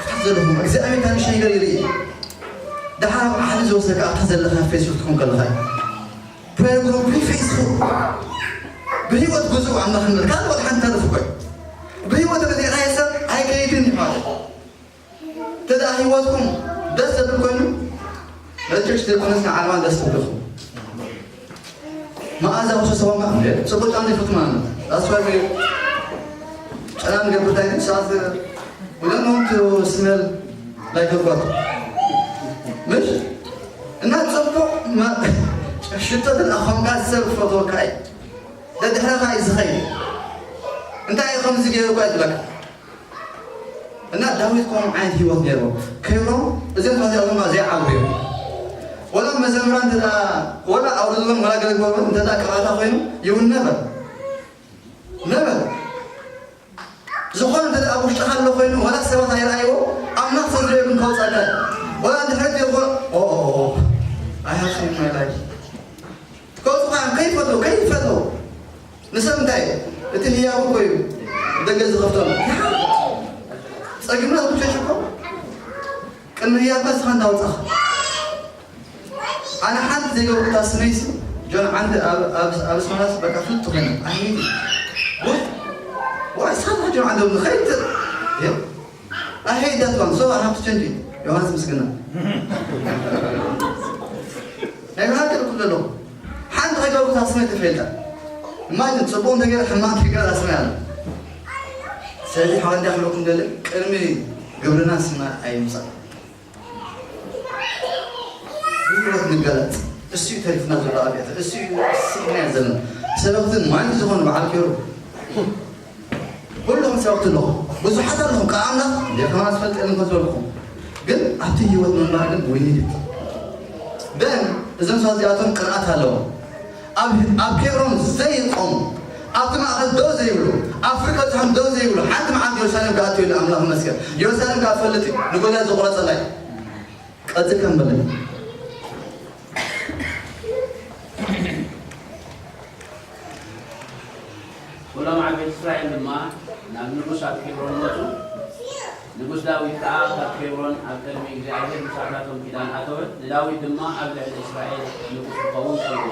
ኣብቲ ዘለኹም እግዚኣብሔር ታንሽ ነገር ይርኢ ደሓር ዓሊ ዝወሰድካ ኣብታ ዘለኻ ፌስቡክ ትኹን ከለኻ ፕሬር ግሩፕ ፌስቡክ ብህይወት ጉዙ ኣምላኽ ንብል ካልእ ወላ ሓንቲ ተርፍ እኮ እዩ ብህይወት ረዚቕናዮ ሰብ ኣይከይድን እዩ ማለት እዩ። እንተ ደኣ ህይወትኩም ደስ ዘብል ኮይኑ ነቲ ቸርች ዘይኮነስ ንዓለማ ደስ ትብልኹም መኣዛ ተኹሱ ሰባማ እንዴ ጽቡቅ ጣን ይፈትማን that's why we ጨና ንገብር ታይ ሰዓት we don't want to smell like a god ምሽ እና ጽቡቅ ሽቶ ተላኾምካ ሰብ ፈቶካ እዩ ደድሕረኻ እዩ ዝኸይድ እንታይ እዩ ከምዚ ገይሩ እኳ ይብለካ እና ዳዊት ከምኡ ዓይነት ህይወት ነይርዎ ከይሮም እዚኦም ፋሲያቶም ዘይዓብዱ እዮም ወላ መዘምራን እንተ ወላ ኣውርድዎም ወላ ገለግበሮም እንተ ቅባታ ኮይኑ ይውን ነበር ነበር ዝኾነ እንተ ኣብ ውሽጥኻ ኣሎ ኮይኑ ወላ ሰባት ኣይረኣይዎ ኣምላኽ ሰብ ዝርእየኩም ከውፃካ ወላ ድሕረት ይኾ ኣይሃፍሽን ማይ ላይፍ ከውፅኻ ከይፈትዎ ከይፈትዎ ንሰብ እንታይ እቲ ህያው እኮ እዩ ደገ ዝኸፍተሉ ጸጊምና ዝኩሸሽ እኮ ቅድሚ ህያብካ ስኻ እንዳውፃኻ ኣነ ሓንቲ ዘይገበርኩታ ስመይሲ ጆን ዓንዲ ኣብ ስመናስ በቃ ፍልጥ ኮይነ ኣይሄድ ዋይ ሳላ ጆን ዓንዲ ንኸይድ I hate that one so I have to change it ዮሃንስ ምስግና ናይ ብሃገር ኩለ ኣለኹ ሓንቲ ከይገበርኩታ ስመይ ተፈልጣ ኢማጅን ፅቡቅ እንተገይረ ሕማቅ ከይገበራ ስመይ ኣለ ስለዚ ሓወንዳ ክብለኩም ደለ ቅድሚ ግብርና ስመ ኣይምፃእ ብህይወት ንገለፅ እሱ እዩ ተሪፍና ዘሎ ኣብያተ እሱ እዩ ስሕና ዘለና ሰበክትን ማይቲ ዝኾኑ በዓል ገይሩ ኩልኹም ሰብክቲ ኣለኹም ብዙሓት ኣለኹም ካብ ኣምላኽ እንደ ከማን ዝፈልጥ የለን ከዝበልኹም ግን ኣብቲ ህይወት ምንባር ግን we need it then እዞም ሰባት እዚኣቶም ቅንኣት ኣለዎም ኣብ ኬብሮን ዘይቆሙ ኣብቲ ማእኸል ደው ዘይብሉ ኣብ ፍርቂ በፅሖም ደው ዘይብሉ ሓንቲ መዓልቲ የሩሳሌም ክኣቱ የለ ኣምላኽ መስገን የሩሳሌም ከዓ ፈልጥ እዩ ንጎልያድ ዝቆረፀላ እዩ ቀፂል ከም በለኒ ኩሎም ዓበይቲ እስራኤል ድማ ናብ ንጉስ ኣብ ኬብሮን መጹ። ንጉስ ዳዊት ከኣ ካብ ኬብሮን ኣብ ቅድሚ እግዚኣብሄር ምሳታቶም ኪዳን ኣተወ። ንዳዊት ድማ ኣብ ልዕሊ እስራኤል ንጉስ ክኸውን ጸውዖ።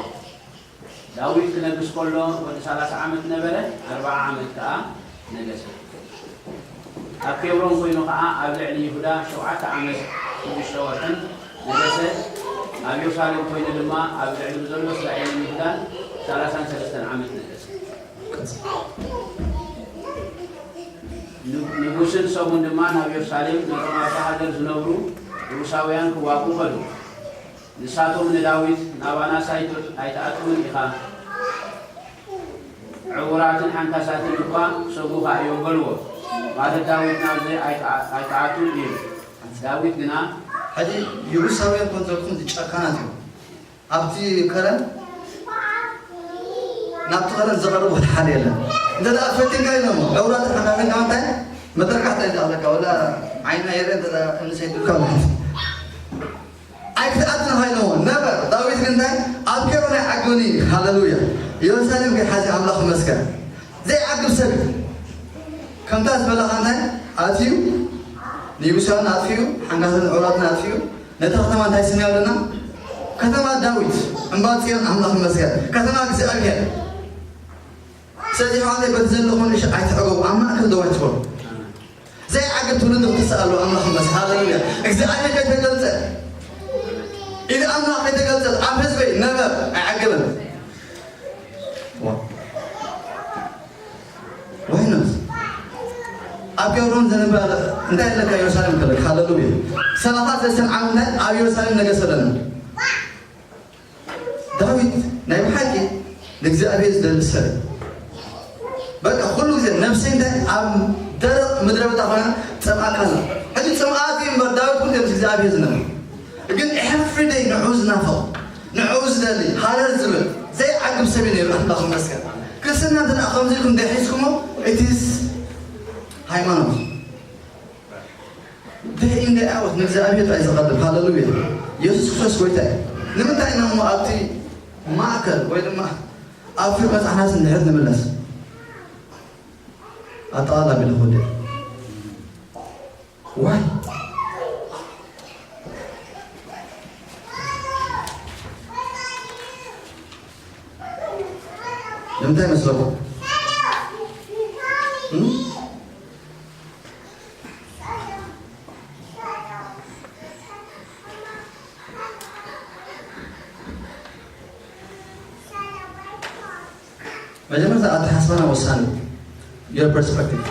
ዳዊት ክነግስ ከሎ ወዲ ሰላሳ ዓመት ነበረ፣ ኣርብዓ ዓመት ከኣ ነገሰ። ኣብ ኬብሮን ኮይኑ ኸዓ ኣብ ልዕሊ ይሁዳ ሸውዓተ ዓመት ሽዱሽተ ወርሕን ነገሰ። ኣብ የሩሳሌም ኮይኑ ድማ ኣብ ልዕሊ ብዘሎ እስራኤልን ይሁዳን ሰላሳን ሰለስተን ዓመት ነገሰ። ንጉስን ሰቡን ድማ ናብ የሩሳሌም ነቶም ኣብታ ሃገር ዝነብሩ የቡሳውያን ክዋግኡ ኸዱ። ንሳቶም ንዳዊት፣ ናባናስ ኣይትኣቱን ኢኻ፣ ዕዉራትን ሓንካሳትን እኳ ክሰጉኻ እዮም በልዎ። ማለት ዳዊት ናብዚ ኣይትኣቱን እዩ። ዳዊት ግና። ሕጂ የቡሳውያን ኮንዘልኩም ዝጨካናት እዮም። ኣብቲ ከረን ናብቲ ከረን ዝቐርብ ወላ ሓደ የለን። እንተ ደኣ ፈቲንካ ኢሎሞ ዕውራትን ሓንካሳትን ካብ እንታይ መጠርቃሕታ እዩ ዝኣኽለካ ወላ ዓይና የረ እንተ ደኣ እምኒ ሰይዱልካ ማለት ኣይክትኣትን ሃይለዎ ነበር ዳዊት ግን እንታይ ኣብ ኬብሮን ኣይዓግብን እዩ ሃሌሉያ ኢየሩሳሌም ግን ሓዚ ኣምላኽ ይመስገን ዘይዓግብ ሰብ እዩ ከምታ ዝበላኻ እንታይ ኣትዩ ንየቡሳውያን ኣጥፊኡ ሓንጋትን ዕውራትን ኣጥፊኡ ነታ ከተማ እንታይ ስም ኣለና ከተማ ዳዊት እምባ ጽዮን ኣምላኽ ይመስገን ከተማ እግዚኣብሔር ስለዚ ሕዋተይ በቲ ዘለኹም ንሽ ኣይትዕገቡ ኣብ ማእከል ደው ኣይትበሉ ዘይዓግብ ትውልዲ ክትስእ ኣለዎ ኣምላኽ ይመስገን ሃሌሉያ እግዚኣብሔር ከይተገልጸ ኢድ ኣምላኽ ከይተገልጸት ኣብ ህዝበይ ነበረ ኣይዓግብን ዋይኖስ ኣብ ገብሮን ዘነበረ እንታይ ኣለካ የሩሳሌም ከለካ ሃሌሉያ ሰላሳ ሰለስተን ዓመት ኣብ የሩሳሌም ነገሰ ኣለና ዳዊት ናይ ብሓቂ ንእግዚኣብሔር ዝደሊ ሰብ እዩ። በቃ ኩሉ ግዜ ነብሰይ እንታይ ኣብ ደረቕ ምድረ በዳ ኮይና ትጸምኣካ ኣላ። ሕጂ ጽምኣት እዩ እምበር ዳዊት ኩሉ ግዜ ምስ እግዚኣብሔር ዝነብር። ግን every day ንዕኡ ዝናፍቕ፣ ንዕኡ ዝደሊ፣ ሃረር ዝብል፣ ዘይዓግብ ሰብ እዩ ነይሩ ኣምላኽ ይመስገን። ክርስትና እንተ ደኣ ከምዚ ኢልኩም እንተሒዝኩሞ it is ሃይማኖት። Day in day out ንእግዚኣብሔር ጥራይ ዝቐርብ ሃለሉያ የሱስ ክርስቶስ ጎይታ እዩ ንምንታይ ኢና እሞ ኣብቲ ማእከል ወይ ድማ ኣብ ፍርቂ መጽሓናስ እንድሕር ንምለስ ኣጠቓላ ቢለ ክወደ ዋይ ንምንታይ መስለኩም መጀመርታ ኣተሓስባና ወሳኒ። Your perspective።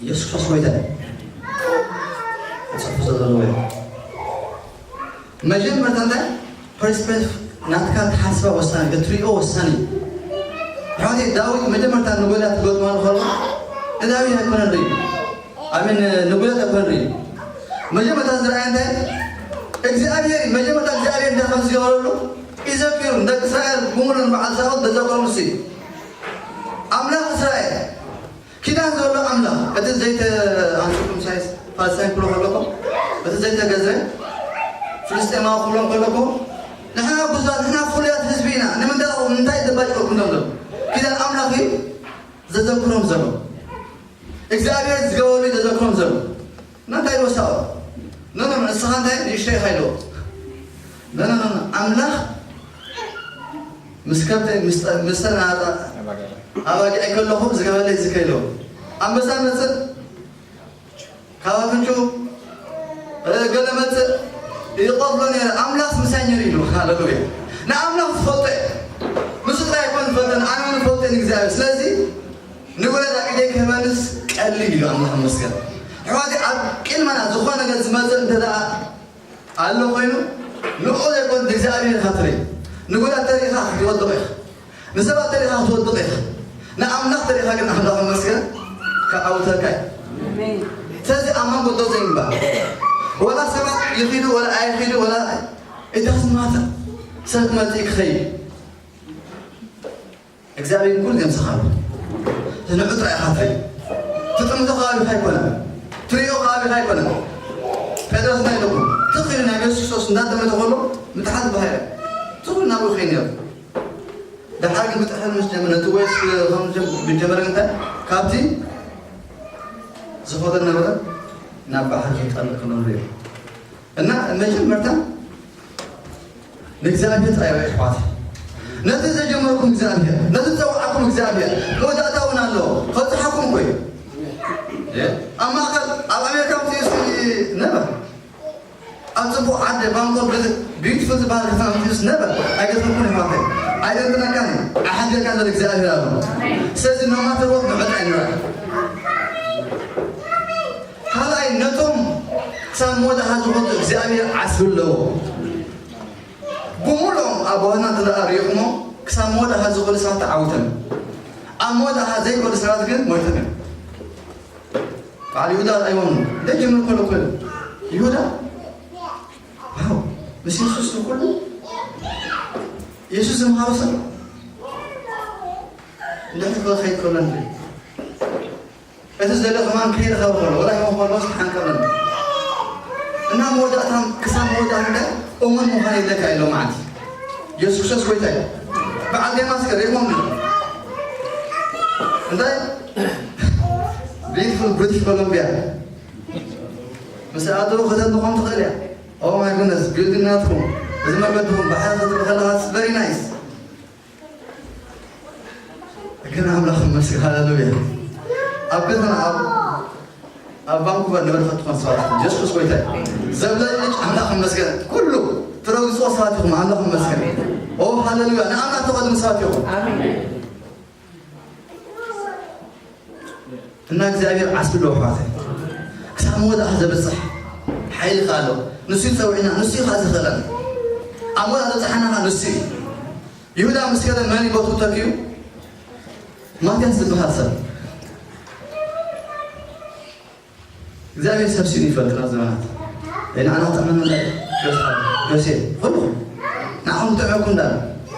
ኢየሱስ ክርስቶስ ጎይታ እዩ። ክጽሕፉ ዘለዎ እዩ። መጀመርታ እንታይ? ፐርስፔክቲቭ ናትካ፣ ትሓስባ ወሳኒ፣ እትሪኦ ወሳኒ። ሕዋቴ፣ ዳዊት መጀመርታ ንጎልያት ክገጥሞ ከሎ ንዳዊት ኣይኮነን ርእዩ። ኣሜን። ንጉለት ኣይኮነን ርእዩ። መጀመርታ ዝረኣየ እንታይ? እግዚኣብሔር እዩ። መጀመርታ እግዚኣብሔር እንታይ ከም ዝገበረሉ ይዘክሩ። ንደቂ እስራኤል ብምሉእ ንበዓል ሳኦል ዘዘከሮም እሱ እዩ። ኣምላኽ እስራኤል፣ ኪዳን ዘሎ ኣምላኽ፣ እቲ ዘይተ-፣ ኣንስኩም ሳይስ ፋልስታይን ክብሎ ከለኹም፣ እቲ ዘይተገዝረ ፍልስጤማዊ ክብሎም ከለኹም፣ ንሕና ብዙሃት፣ ንሕና ፍሉያት ህዝቢ ኢና፣ ንምንታይ፣ ንምንታይ ዘባጭወኩም ዘሎ? ኪዳን ኣምላኽ እዩ ዘዘክሮም ዘሎ። እግዚኣብሔር ዝገበሩ ዘዘክሮም ዘሎ። እና እንታይ ኢልዎ ሳኦል? ኖ፣ ኖ፣ ኖ፣ ንስኻ እንታይ ንእሽተይ ኢኻ ኢልዎ። ኖ፣ ኖ፣ ኖ፣ ኖ፣ ኣምላኽ ምስ ከብተይ፣ ምስ ጠ-፣ ምስ ተናጣ-፣ ኣባጊዕ ከለኹ ዝገበረለይ ዝከ ኢልዎ። ኣንበሳ መጽእ፣ ካብ ኣፍንጭኡ፣ እ፣ ገለ መጽእ፣ ይቐትሎ ነይረ። ኣምላኽ ምሳይ ነይሩ ኢሉ። ሃሌሉያ። ንኣምላኽ ዝፈልጦ እዩ። ንሱ ጥራይ ኣይኮን ዝፈልጠን፣ ኣነ እውን ዝፈልጦ ንእግዚኣብሔር። ስለዚ ንወለድ ኣብ ኢደይ ክህበንስ ቀሊል እዩ። ኣምላኽ ይመስገን። ኣሕዋተይ፣ ኣብ ቅድመና ዝኾነ ነገር ዝመጽእ እንተ ደኣ ኣሎ ኮይኑ፣ ንኡ ዘይኮን ንእግዚኣብሔር ኢኻ ትርኢ። ንወለድ ተሪኢኻ ክትወድቕ ኢኻ። ንሰባት ተሪኢኻ ክትወድቕ ኢኻ። ንኣምላኽ ተሪኢኻ ግን፣ ኣምላኽ ይመስገን፣ ክዓውተካ እዩ። ኣሜን። ስለዚ ኣብ መንጎ ደው ዘይምባል። ወላ ሰባት ይኺዱ፣ ወላ ኣይኺዱ፣ ወላ it doesn't matter። ሰብ ክመጽእ ክኸይድ። እግዚኣብሔር ኩሉ ዜምስኻ ኣሎ። ንዑ ጥራይ ኢኻ ትርኢ። ትጥምቶ ከባቢኻ ኣይኮነን። ትርእዮ ከባቢኻ ኣይኮነን። ጴጥሮስ እንታይ ኢለኩም? ትኽ ኢሉ ናብ የሱስ ክርስቶስ እንዳጠመተ ከሎ ምትሓት ዝበሃለ። ትኹል ናብኡ ይኸይድ ነይሩ። ደሓር ግን ክጥሕል ምስ ጀመረ፣ ነቲ ወይስ ከም ጀም-፣ ብጀመረ እንታይ? ካብቲ ዝኸዶ ነበረ ናብ ባሕሪ ክጠልቕ ከሎ ንሪኦ። እና መጀመርታ ንእግዚኣብሔር ጥራይ ርኣዩ ኣሕዋት። ነቲ ዘጀመርኩም እግዚኣብሔር፣ ነቲ ዝጸውዓኩም እግዚኣብሔር መወዳእታ እውን ኣለዎ። ከብጽሓኩም እኮ እዩ። እ? ኣብ ማእከል፣ ኣብ ኣሜሪካ ምጽኡ እስቲ ነበር። ኣብ ጽቡቕ ዓዲ፣ ባንኮክ፣ ብዚ-፣ ቢዩቲፉል ዝበሃል ከተማ ምጽኡ እስቲ ነበር። ኣይገጥመኩምን ኣሕዋተይ። ኣይደንግጸካን እዩ። ኣሕዲርካ ዘሎ እግዚኣብሔር ኣሎ። ስለዚ no matter what ንዕጣ ይንረኣይ። ካልኣይ፣ ነቶም ክሳብ መወዳእታ ዝኸዱ እግዚኣብሔር ዓስቢ ኣለዎ። ብምሉኦም ኣቦታትና እንተ ደኣ ርኢኹሞ፣ ክሳብ መወዳእታ ዝኸዱ ሰባት ተዓዊቶም እዮም። ኣብ መወዳእታ ዘይከዱ ሰባት ግን ሞይቶም እዮም። በዓል ይሁዳ ኣይወኑ ደጅ ምን ከሎ ከሎ ይሁዳ፣ ዋው፣ ምስ የሱስ ዝኹሉ፣ የሱስ ዝምሃሮ ሰብ እንድሕር ክኸይድ ከሎ እንድሕር እቲ ዝደለ ከማን ከይረኸበ ከሎ፣ ወላ ይኹን ከሎ፣ ሓንቀበን። እና መወዳእታ፣ ክሳብ መወዳእታ እንታይ እሙን ምዃን የድልየካ ኢሎ መዓልቲ። የሱስ ክርስቶስ ጎይታ እዩ። በዓል ዴማስ ከ ርኢኹም ዶ? እንታይ? ቢዩቲፉል ብሪቲሽ ኮሎምቢያ። ምስ ኣተዉ ከተድንቖም ትኽእል እያ። Oh my goodness፣ ቢልዲንግ ናትኩም፣ እዚ መንገድኹም፣ ባሕሪ ክትርኢ ከለኻ፣ it's very nice። ግን ኣምላኽ ይመስገን፣ ሃሌሉያ። ኣብ ገዛና፣ ኣብ፣ ኣብ ቫንኩቨር ንበረኸት ትኾን ሰባት፣ የሱስ ጎይታ እዩ። ዘብለጭልጭ ኣምላኽ ይመስገን። ኩሉ ትረግጽዎ ሰባት ኢኹም፣ ኣምላኽ ይመስገን። ኦ፣ ሃሌሉያ። ንኣምላኽ ተቐድሙ ሰባት ኢኹም። ኣሜን። እና እግዚኣብሔር ዓስቢ ኣለዎ ኣሕዋተይ። ክሳብ መወዳእታ ዘብጽሕ ሓይሊ ከኣ ኣለዎ። ንሱ እዩ ጸዊዕና፣ ንሱ እዩ ከኣ ዝኽእለና። ኣብ መወዳእታ ዘብጽሓና ከኣ ንሱ እዩ። ይሁዳ ምስ ከደ መን እዩ ቦትኡ ተኪኡ? ማትያስ ዝበሃል ሰብ። እግዚኣብሔር ሰብ ሲኢኑ ይፈልጥ ናብ ዘመናት። ንዓና ክጥዕመና እንታይ እዩ? ዮሴፍ፣ ዮሴፍ፣ ኩልኹም። ንዓኹም ክጥዕመኩም እንዳለ።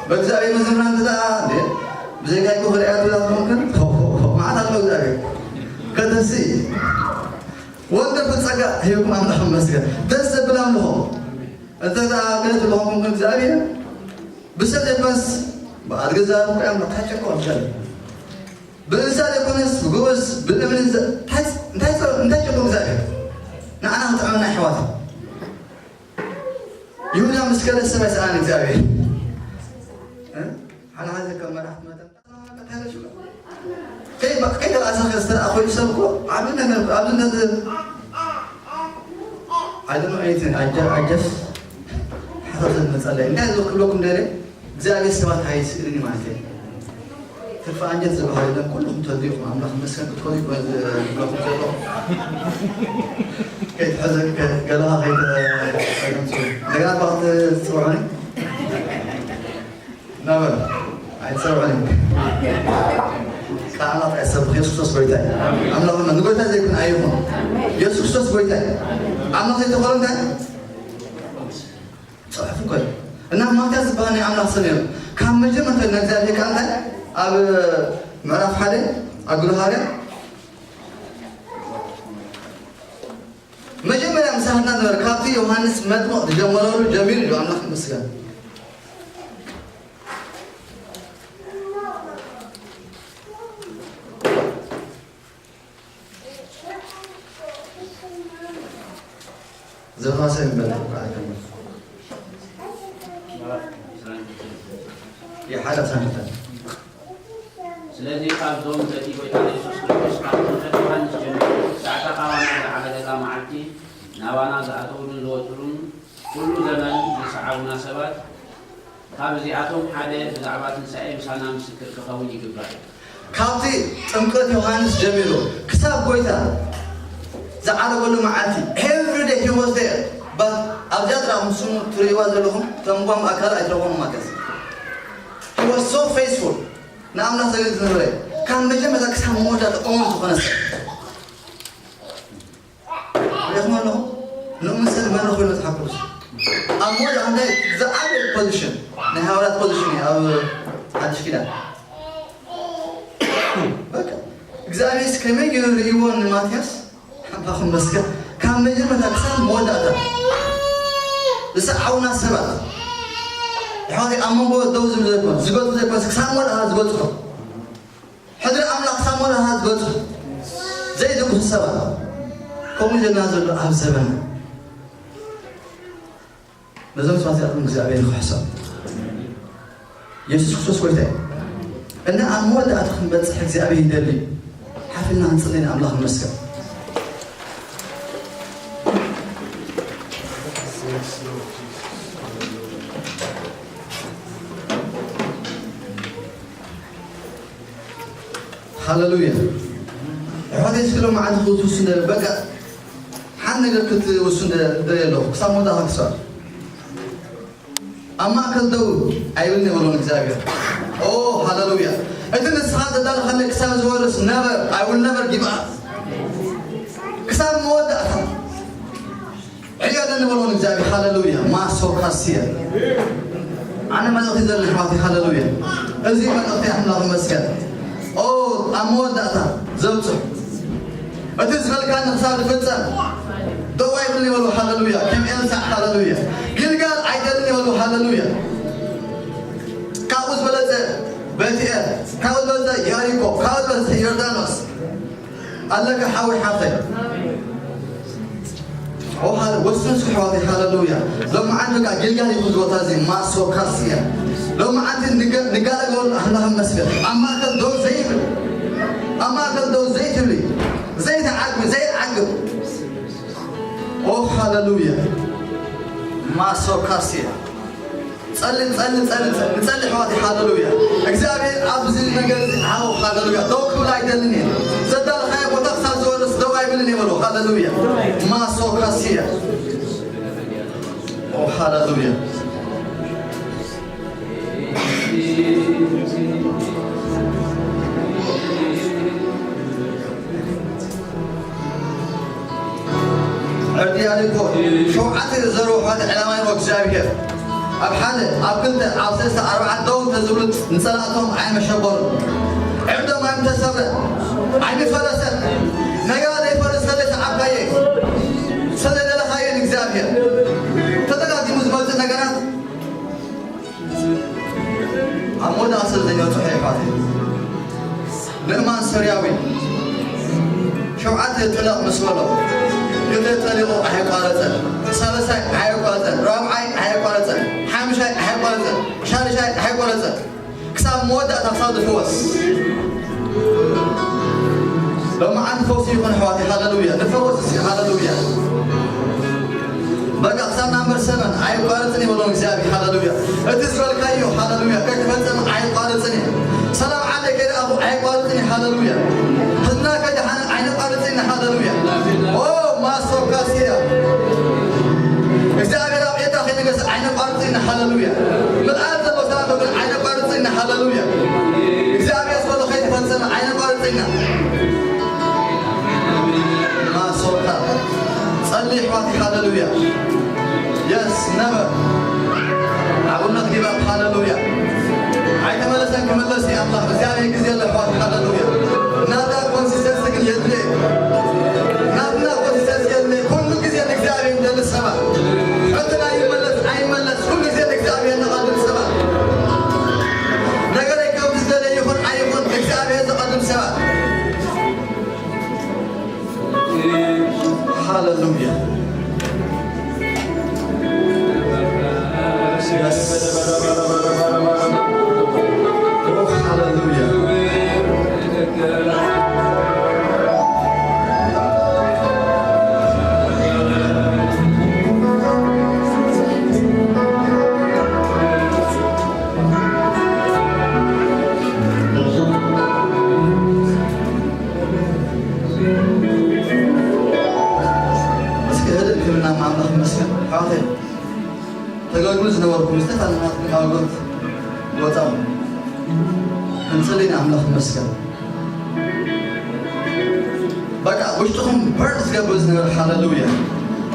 በእግዚኣብሔር መዘምራን እንተ ደኣ፣ እንዴ፣ ብዘይካ ይኩ ክርእያ ትብላ ትኾንክን? ሆ፣ ሆ፣ ሆ፣ መዓት ኣሎ እግዚኣብሔር። ከተሲ። ወንደርፉል ጸጋ ሂብኩም ኣምላኽ ይመስገን። ደስ ዘብል ኣምልኾ። እንተ ደኣ ገለ ትብሉ ኮንኩም እግዚኣብሔር፣ ብሰብ ዘይኮነስ፣ ብኣድገ ዛረብኩ እያ፣ እንታይ ጨቆ እግዚኣብሔር። ብእንስሳ ዘይኮነስ፣ ብጎበዝ፣ ብእምኒ ዘ-፣ እንታይ ጸ-፣ እንታይ ጸ-፣ እንታይ ጨቆ እግዚኣብሔር። ንዓና ክጥዕመና ኣሕዋት። ይሁዳ ምስ ከደ ሰብ ኣይሰኣን እግዚኣብሔር። እ? ሓና ሓዘ ከም መራሕቲ መጠን። ከይ-፣ ከይተባእሰ ዝተረኣኹ ሰብ እኮ ዓቢ ነገር ኣብዚ ነዚ ሓደ መዓይትን ኣጀ ኣጀስ ሓሳብ መጸለይ እንታይ ዝኽብለኩም ደለ እግዚኣብሔር ሰባት ኣይስእልን እዩ ማለት እዩ። ትርፊ ኣንጀት ዝበሃል የለን። ኩልኹም ተልዩኹም ኣምላኽ መስገን ክትኮኑ ይኮነ ዝብለኹም ዘለኹ። ከይትሕዘ ገለኻ ከይተገምፁ እንደገና ባክ ትፅውዑኒ ናበል ኣይትፀውዑኒ። ቃላት ኣይሰብኽ የሱስ ክርስቶስ ጎይታ እዩ። ኣምላኽ ንጎይታ ዘይኮን ኣይኹን። የሱስ ክርስቶስ ጎይታ እዩ። ኣምላኽ ዘይተኸሎ እንታይ ፅሑፍ እኮ እዩ። እና ማትያስ ዝበሃል ናይ ኣምላኽ ስም እዩ። ካብ መጀመርታ ንእግዚኣብሔር ከዓ እንታይ ኣብ ምዕራፍ ሓደ ኣብ ግብረ ሃዋርያ መጀመርያ ምሳሕና ነበረ። ካብቲ ዮሃንስ መጥምቕ ዝጀመረሉ ጀሚሩ እዩ ኣምላኽ ይመስገን። ዝኻሰ ይበል። የሓደ ሰንተ ስለዚ ካብዞም በቲ ጎይታ የሱስ ክርስቶስ ካብ ጥምቀት ዮሃንስ ጀሚሩ ሳዕታ ካባና ዝዓበደላ መዓልቲ ናባና ዝኣተውሉን ዝወፅሉን ኩሉ ዘመን ዝሰዓቡና ሰባት ካብ እዚኣቶም ሓደ ብዛዕባ ትንሳኤ ምሳና ምስክር ክኸውን ይግባእ። ካብቲ ጥምቀት ዮሃንስ ጀሚሩ ክሳብ ጎይታ ዝዓረገሉ መዓልቲ every day he was there። But ኣብዚኣ ጥራሕ ምስ ስሙ ትርእይዋ ዘለኹም ተንጓም ኣካል ኣይትረኽቦም ማለት he was so faithful ንኣምላኽ ዘገልግል ዝነበረ ካብ መጀመርታ ክሳብ መወዳእታ እሙን ዝኾነ ሰብ ሪእኹም ኣለኹም። ንእሙን ሰብ መን ኮይኑ መፅሓፍ ቅዱስ ኣብ መወዳእታ እንታይ ዝዓበየ ፖዚሽን ናይ ሃዋርያት ፖዚሽን እዩ ኣብ ሓድሽ ኪዳን በቃ እግዚኣብሔር ከመይ ገይሩ ርእይዎ ንማትያስ ሓባኹም መስከር ካብ መጀመርታ ክሳብ መወዳእታ ዝሰዓቡና ሰባት ኣሕዋተይ ኣብ መንጎ ደው ዝብሉ ዘይኮኑ ዝገፁ ዘይኮኑ ክሳብ መወዳእታ ዝገፁ ሕድሪ ኣምላኽ ክሳብ መወዳእታ ዝገፁ ዘይድግፉ ሰባት ከምኡ ዘለና ዘሎ ኣብ ዘበና ነዞም ሰባት እዚኣቶም እግዚኣብሔር ይኽሕሶም። የሱስ ክርስቶስ ጎይታ እዩ። እና ኣብ መወዳእታ ክንበፅሕ እግዚኣብሔር ይደሊ። ሓፊልና ክንፅሊ ንኣምላኽ ንመስገን። ሃለሉያ። ኣሕዋተይ እስኪ ሎም መዓልቲ ክትውስን በቃ ሓን ነገር ክትውስን ደየ ኣለኹ ክሳብ መወዳእታ ክሳብ ኣብ ማእከል ደው ኣይብልን የብሎን እግዚኣብሔር። ኦ ሃለሉያ። እቲ ንስኻ ዘዳለኻለ ክሳብ ዝወርስ ነበር I will never give up ክሳብ መወዳእታ ዕዮ ኣለኒ በልዎ ንእግዚኣብሔር። ሃለሉያ። ማሶ ካስየ ኣነ መልእኽቲ ዘለኒ ኣሕዋተይ። ሃለሉያ። እዚ መልእኽቲ ኣምላኽ ይመስገን። ኦ ኣብ መወዳእታ ዘብፅሕ እቲ ዝበልካኒ ክሳብ ዝፍፀም ደው ኣይብልን ይበሉ። ሃለሉያ። ከም ኤልሳዕ ሃለሉያ። ጊልጋል ኣይደልን ይበሉ። ሃለሉያ። ካብኡ ዝበለፀ ቤትኤል፣ ካብኡ ዝበለፀ ያሪኮ፣ ካብኡ ዝበለፀ ዮርዳኖስ ኣለካ ሓወይ ሓፍተይ። ኦ ሃለ ወስን ስሕዋተይ ሃለሉያ። ሎማዓንቲ በቃ ጊልጋል ይኹን ዝቦታ እዚ ማሶ ካስያ ሎማዓንቲ ንገ- ንጋለገሉ ኣምላኽ መስገን ኣብ ማእከል ደው ዘይብል ኣብ ማእከል ደው ዘይትብሊ ዘይትዓግቢ ዘይዓግብ ኦ ሃለሉያ ማሶ ካስያ ጸሊ ጸሊ ጸሊ ጸሊ ጸሊ ኣሕዋተይ ሃለሉያ። እግዚኣብሔር ኣብዚ ነገር እዚ ዓው ሃለሉያ። ደው ክብል ኣይደልን እየ። ዘዳለኻዮ ቦታ ክሳብ ዝወርስ ደው ኣይብልን እየ በሎ። ሃለሉያ። ማሶ ካስያ። ኦ ሃለሉያ። ዕርዲ ኣሊኮ ሸውዓተ ዘርኡ ሓደ ዕላማ ይቦ እግዚኣብሔር ኣብ ሓደ ኣብ ክልተ ኣብ ሰለስተ ኣርባዕተ ደው እንተዝብሉ ንጸላእቶም ኣይመሸበሩ ዕርዶም ኣይምተሰብረ ኣይምፈረሰ ነገራ ዘይፈርስ ከለ ተዓባየ ስለደለኻየ እግዚኣብሔር ተደጋጊሙ ዝመጽእ ነገራት ኣብ ሞዳ ስለ ዘይበጽሖ ይፋት ምእማን ሶርያዊ ሸውዓተ ጥለቕ ምስ በሎ ክልተ ጠሊቑ ኣየቋረጸን ሳልሳይ ኣየቋረጸን ራብዓይ ኣየቋረጸን ሓምሻይ ኣየቋረጸን ሻድሻይ ኣየቋረጸን ክሳብ መወዳእታ ክሳብ ዝፍወስ ሎማዓንቲ ፈውሲ ይኹን ኣሕዋተይ፣ ሃለሉያ። ንፈወስ እስኪ፣ ሃለሉያ። በቃ ክሳብ ናምበር ሰቨን ኣይቋረጽን ይበሎ እግዚኣብሔር፣ ሃለሉያ። እቲ ዝበልካዮ፣ ሃለሉያ፣ ከይተፈጸመ ኣይቋረጽን እዩ። ሰላም ዓለይ ከይረኣኹ ኣይቋረጽን እዩ፣ ሃለሉያ። ህዝብና ከይደሓነ ኣይነቋርጽን ኢና፣ ሃለሉያ። ኦ ማሶካሲያ፣ እግዚኣብሔር ኣብ ኤታ ከይነገሰ ኣይነቋርጽን ኢና፣ ሃለሉያ። ምልኣት ዘሎ ሰላም ግን ኣይነቋርጽን ኢና፣ ሃለሉያ። እግዚኣብሔር ዝበሎ ከይተፈጸመ ኣይነቋርጽን ኢና። ማሶካ ጸሊ ኣሕዋት፣ ሃለሉያ። የስ ነበ ዓውነት ጊባብ፣ ሃለሉያ። ኣይተመለሰን፣ ክምለስ እዩ ኣምላኽ። እግዚኣብሔር ግዜ ኣሎ ኣሕዋት፣ ሃለሉያ። ናታ ኮንሲስተንሲ ግን የድልየ፣ ናትና ኮንሲስተንሲ የድልየ። ኩሉ ግዜ ንእግዚኣብሔር ንደሊ ሰባት፣ ሕትና ይመለስ ኣይመለስ፣ ኩሉ ግዜ ንእግዚኣብሔር ንቐድም ሰባት። ነገረይ ከም ዝደለ ይኹን ኣይኹን፣ እግዚኣብሔር ዝቐድም ሰባት። ሃለሉያ። የስ። ኦ፣ ሃለሉያ። እስኪ ህድእ ክብልና ኣምላኽ ይመስገን። ኣሕዋተይ፣ ተገልግሉ ዝነበርኩም ዝተፋለማት ኣገልግሎት ወፃኹም። ክንፅሊ ንኣምላኽ ይመስገን። በቃ ውሽጥኹም በርድ ዝገብር ዝነበረ፣ ሃለሉያ።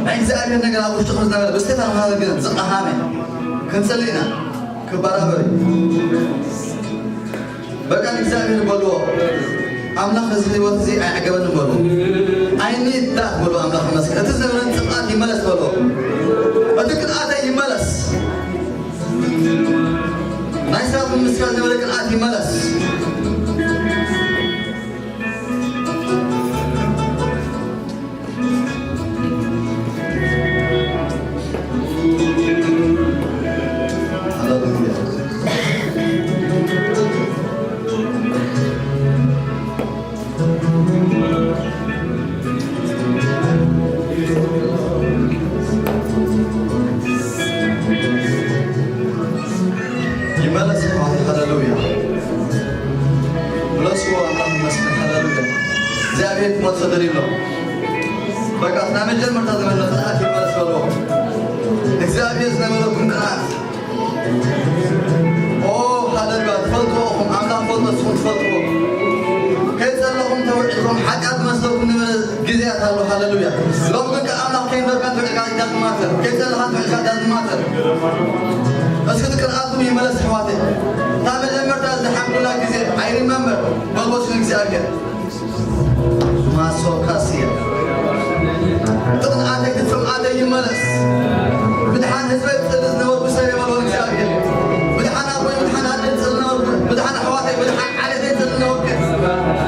ናይ እግዚኣብሔር ነገር ኣብ ውሽጥኹም ዝነበረ ብዝተፋለማት ግን ዝቐሃመ። ክንፅሊ ኢና። ክበራበር እዩ። በቃ ንእግዚኣብሔር በልዎ፣ ኣምላኽ እዚ ህይወት እዚ ኣይዕገበንን በልዎ። I need that በልዎ፣ ኣምላኽ ይመስገን። እቲ ዝነበረኒ ጽምኣት ይመለስ በልዎ። እቲ ቅንኣተይ ይመለስ። ናይ ሰባት ምምስጋን ዝነበረ ቅንኣት ይመለስ። ሃሌሉያ። ይመለስ ይኾን። ሃሌሉያ። ብለስዎ ኣምላኽ ይመስገን። ሃሌሉያ። እግዚኣብሔር ክመልሶ ደልዩ ኣሎ። በቃ፣ ናይ መጀመርታ ዝነበረ ቅንኣት ይመለስ በልዎ። እግዚኣብሔር ዝነበረኩም ቅንኣት። ኦ፣ ሃሌሉያ። ትፈልጥዎ ኢኹም፣ ኣምላኽ ፈልጦ፣ ንስኹም ትፈልጥዎ። ከይጸለኹም ተውዒልኩም፣ ሓጢኣት መስለኩም ነበረ። ግዜያት ኣሎ። ሃሌሉያ። ሎሚ ግን ከኣ ኣምላኽ ከይንበልካ ትውዕልካ ዳዝማተር፣ ከይጸለኻ ትውዕልካ ዳዝማተር። እስኪ እቲ ቅንኣትኩም ይመለስ ኣሕዋተይ። እታ መጀመርታ ዝደሓንኩላ ግዜ፣ I remember፣ በልዎ ስም እግዚኣብሔር። ማሶካስያ። እቲ ቅንኣተይ፣ እቲ ጽምኣተይ ይመለስ። ብድሓን ህዝበይ ዝጽሊ ዝነበርኩ ሰብ እየ በልዎ እግዚኣብሔር። ብድሓን ኣቦይ፣ ብድሓን ኣደይ ዝጽሊ ዝነበርኩ፣ ብድሓን ኣሕዋተይ፣ ብድሓን ዓሌተይ ዝጽሊ ዝነበርኩ።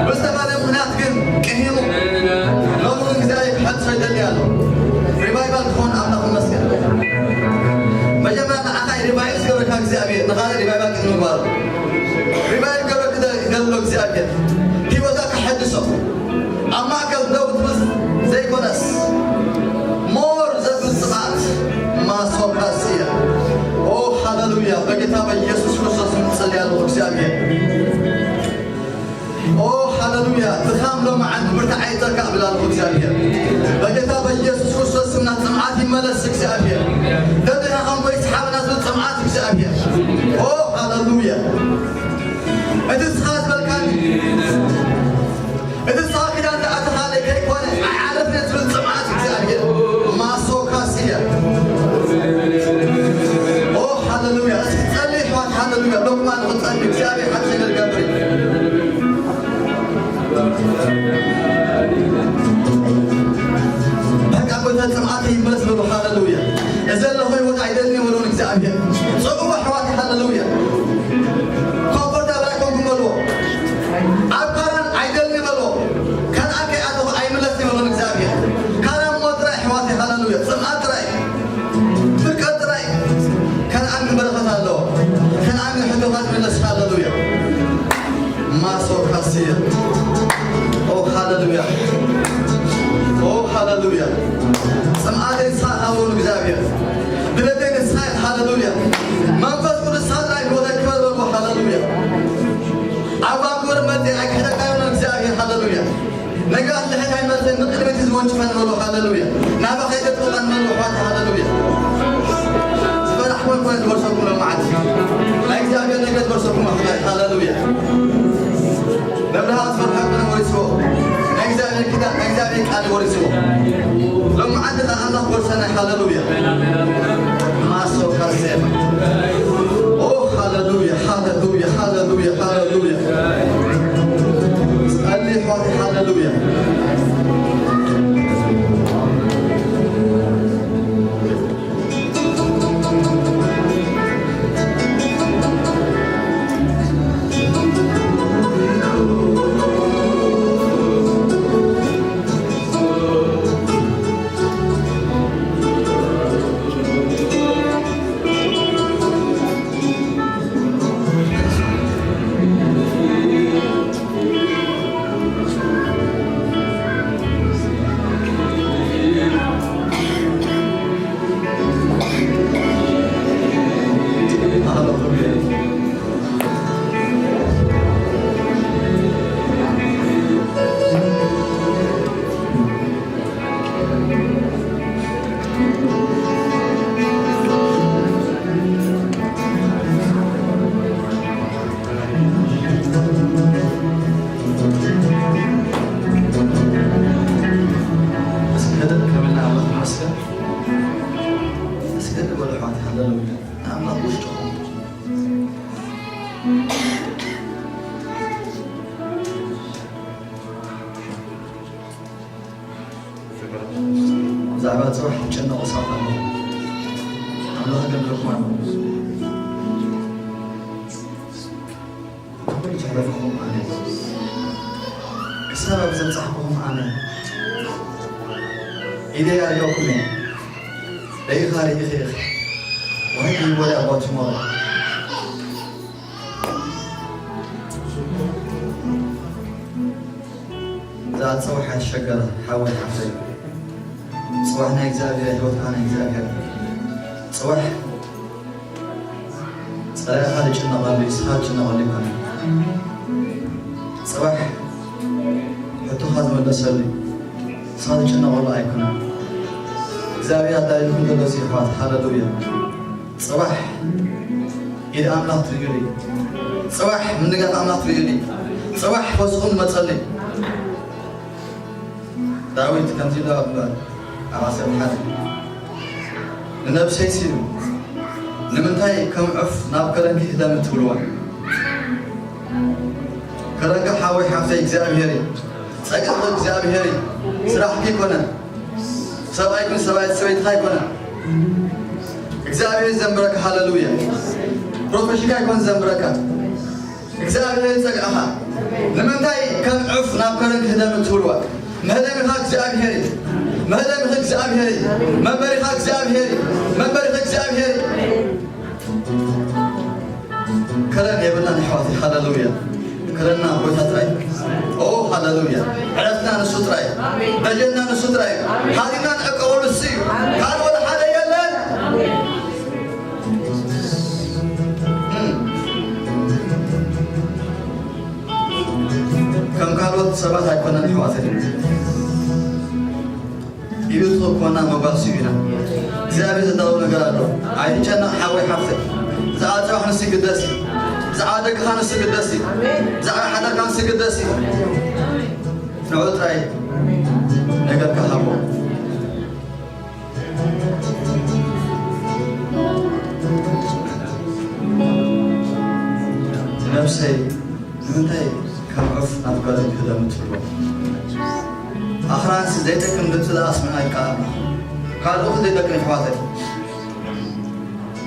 ብዝተባለ ምኽንያት ግን ቅሂሙ። ሎሚ እውን እግዚኣብሔር ክሕድሶ ይደሊ ኣሎ። ሪቫይቫል ክኾን ኣምላኽ ይመስገን። መጀመርያ ንዓኻ እዩ ሪቫይቭ ዝገብረካ እግዚኣብሔር፣ ንኻልእ ሪቫይቫል ቅድሚ ምግባሩ። ሪቫይቭ ክገብረካ ይደሊ ኣሎ እግዚኣብሔር። ህይወትካ ከሐድሶ። ኣብ ማእከል ደው ትብል ዘይኮነስ፣ ሞር ዘብል ጽብኣት ማሶካስያ። ኦ፣ ሃሌሉያ። በጌታ በኢየሱስ ክርስቶስ ስም እጸልይ ኣለኹ እግዚኣብሔር። ኦ፣ ሃሌሉያ። ድኻም ሎማዓንቲ ብርታዕ ኣይጠካ እብል ኣለኹ እግዚኣብሔር። በጌታ በኢየሱስ ክርስቶስ ስም ናት ጽምኣት ይመለስ እግዚኣብሔር። ደድኻ ከም ጎይ ሰሓብ ናት ጽምኣት እግዚኣብሔር። ኦ፣ ሃሌሉያ። እቲ ንስኻ ዝበልካኒ፣ እቲ ንስኻ ኪዳን ዝኣተኻለይ ከይኮነ ኣይዓርፍን እየ ዝብል ጽምኣት እግዚኣብሔር። ማሶካስያ። ኦ፣ ሃሌሉያ። እስኪ ጸልይ ኣሕዋት፣ ሃሌሉያ። ሎክማን ንኽጸልይ እግዚኣብሔር ሓንቲ ነገር ይገብር እዩ። በቃ፣ ጎይታ፣ ጽምኣተይ ይመለስ በሉ። ሃሌሉያ። እዚ ዘለኹ ህይወት ኣይደልን በሉ ንእግዚኣብሔር። ጽምኡ ኣሕዋት፣ ሃሌሉያ። ኮምፎርታብል ኣይኮንኩን በልዎ። ኣብ ካራን ኣይደልን በልዎ። ከነኣን ከይኣተኹ ኣይምለስን በሉ ንእግዚኣብሔር። ካራን ሞት ጥራይ ኣሕዋት፣ ሃሌሉያ። ጽምኣት ጥራይ። ፍርቀት ጥራይ። ከነኣን ግን በረኸት ኣለዎ። ከነኣን ግን ሕቶኻ ትምለስ። ሃሌሉያ። ማሶ ካስየ። ኦ፣ ሃሌሉያ። ሃሌሉያ። ጽምኣተይ ንስኻ ሃቦ ንእግዚኣብሔር። ድሌተይ ንስኻ ኢኻ። ሃሌሉያ። መንፈስ ቅዱስ ሳድራይ ህይወተይ ክበል በልዎ። ሃሌሉያ። ዓባ ክብር መጽእ ኣይክሕደካዮ ንእግዚኣብሔር። ሃሌሉያ። ነጋት ድሕሪት ኣይመጽእን ንቕድሚት እዩ ዝወንጭፈኒ በልዎ። ሃሌሉያ። ናባኻ ኣይተጥብቐን በልዎ ኣሕዋተይ። ሃሌሉያ። ዝፈራሕኩሞ ኣይኮነን ዝወርሰኩም ሎማዓንቲ። ናይ እግዚኣብሔር ነገር ዝወርሰኩም ኣሕዋተይ። ሃሌሉያ። ነብርሃ ዝፈርሐ ኮነ ወሪስዎ። ናይ እግዚኣብሔር ኪዳን፣ ናይ እግዚኣብሔር ቃል ወሪስዎ። ሎማዓንቲ ከኣ ኣምላኽ ወርሰና። ሃሌሉያ። ማሶ ካሴማ። ኦ፣ ሃሌሉያ፣ ሃሌሉያ፣ ሃሌሉያ፣ ሃሌሉያ። ጸሊ፣ ኣሕዋተይ፣ ሃሌሉያ። እስኪ ህድእ ከበልና ኣምላኽ ይመስገን። እስኪ ህድእ በሉ ኣሕዋት፣ ሃሌሉያ። ንኣምላኽ ውሽጥኹም ብዛዕባ ጽባሕ ትጨነቑ ሰባት ኣለኹም። ኣምላኽ ግን ርሑቕ እዩ። ብኩሉ ዘሕለፍኹም ኣነ፣ ክሳብ ኣብ ዘብጻሕኩኹም ኣነ፣ ኢደይ ኣልዮኩም እየ። ርኢኻ ርኢኺ ኢኺ። Why do you worry about tomorrow? እዛ ጽባሕ ኣትሸገራ ሓወይ ሓፍተይ። ጽባሕ ናይ እግዚኣብሔር፣ ህይወትካ ናይ እግዚኣብሔር። ጽባሕ ጸላኢኻ ዝጭነቐሉ እዩ፣ ንስኻ ትጭነቐሉ ኣይኮነን። ጽባሕ ሕቶኻ ዝመለሰሉ እዩ፣ ንስኻ ትጭነቐሉ ኣይኮነን። እግዚኣብሔር ኣዳልዩልኩም ዘሎ እዚ፣ ኣሕዋት፣ ሃሌሉያ። ጽባሕ ኢድ ኣምላኽ ትርእዩሉ እዩ። ጽባሕ ምንጋፍ ኣምላኽ ትርእዩሉ እዩ። ጽባሕ ፈውስኹም ዝመጸሉ እዩ። ዳዊት ከምዚ ኢሉ ኣብ፣ ኣብ ዓሰርተ ሓደ፣ ንነብሰይሲ ኢሉ፣ ንምንታይ ከም ዑፍ ናብ ከረንኪ ህደሚ ትብልዋ? ከረንኪ ሓወይ ሓፍተይ እግዚኣብሔር እዩ። ጸጋኺ እግዚኣብሔር እዩ። ስራሕኪ ኣይኮነን። ሰብኣይኩን ሰብኣይ ሰበይትኻ ኣይኮነን። እግዚኣብሔር ዘንብረካ። ሃሌሉያ። ፕሮፌሽንካ ኣይኮን ዘንብረካ። እግዚኣብሔር ጸግዕኻ። ንምንታይ ከም ዑፍ ናብ ከረን ክህደም እትብልዋ? መህደሚኻ እግዚኣብሔር እዩ። መህደሚኺ እግዚኣብሔር እዩ። መንበሪኻ እግዚኣብሔር እዩ። መንበሪኺ እግዚኣብሔር እዩ። ከረን የብልናን ኣሕዋተይ። ሃሌሉያ። ከረንና ጎይታ ጥራይ። ኦ ሃሌሉያ። ዕረፍትና ንሱ ጥራይ። ደጀንና ንሱ ጥራይ። ሓዚንና ንዕቀበሉ እሱ እዩ። ካልእ ወላ ሓደ የለን። ከም ካልኦት ሰባት ኣይኮነን ኣሕዋተይ። ኢሉ ዝኸኮና መጓሲ ኢና። እግዚኣብሔር ዘዳለዎ ነገር ኣሎ። ኣይትጨነቕ ሓወይ ሓፍተይ። ብዛዕባ ጽባሕ ንሱ ይግደስ እዩ። ብዛዕባ ደቅኻ ንሱ ይግደስ እዩ። ብዛዕባ ሓዳርካ ንሱ ይግደስ እዩ። ንዑ ጥራይ ነገርካ ሃቦ። ነብሰይ ንምንታይ ከም ዑፍ ናብ ገደል ክህደም ትብሎ? ኣኽራንሲ ዘይጠቅም ድምፂ ዝኣስምዐካ ኣምላኽ። ካልኦት ዘይጠቅም ኣሕዋተይ።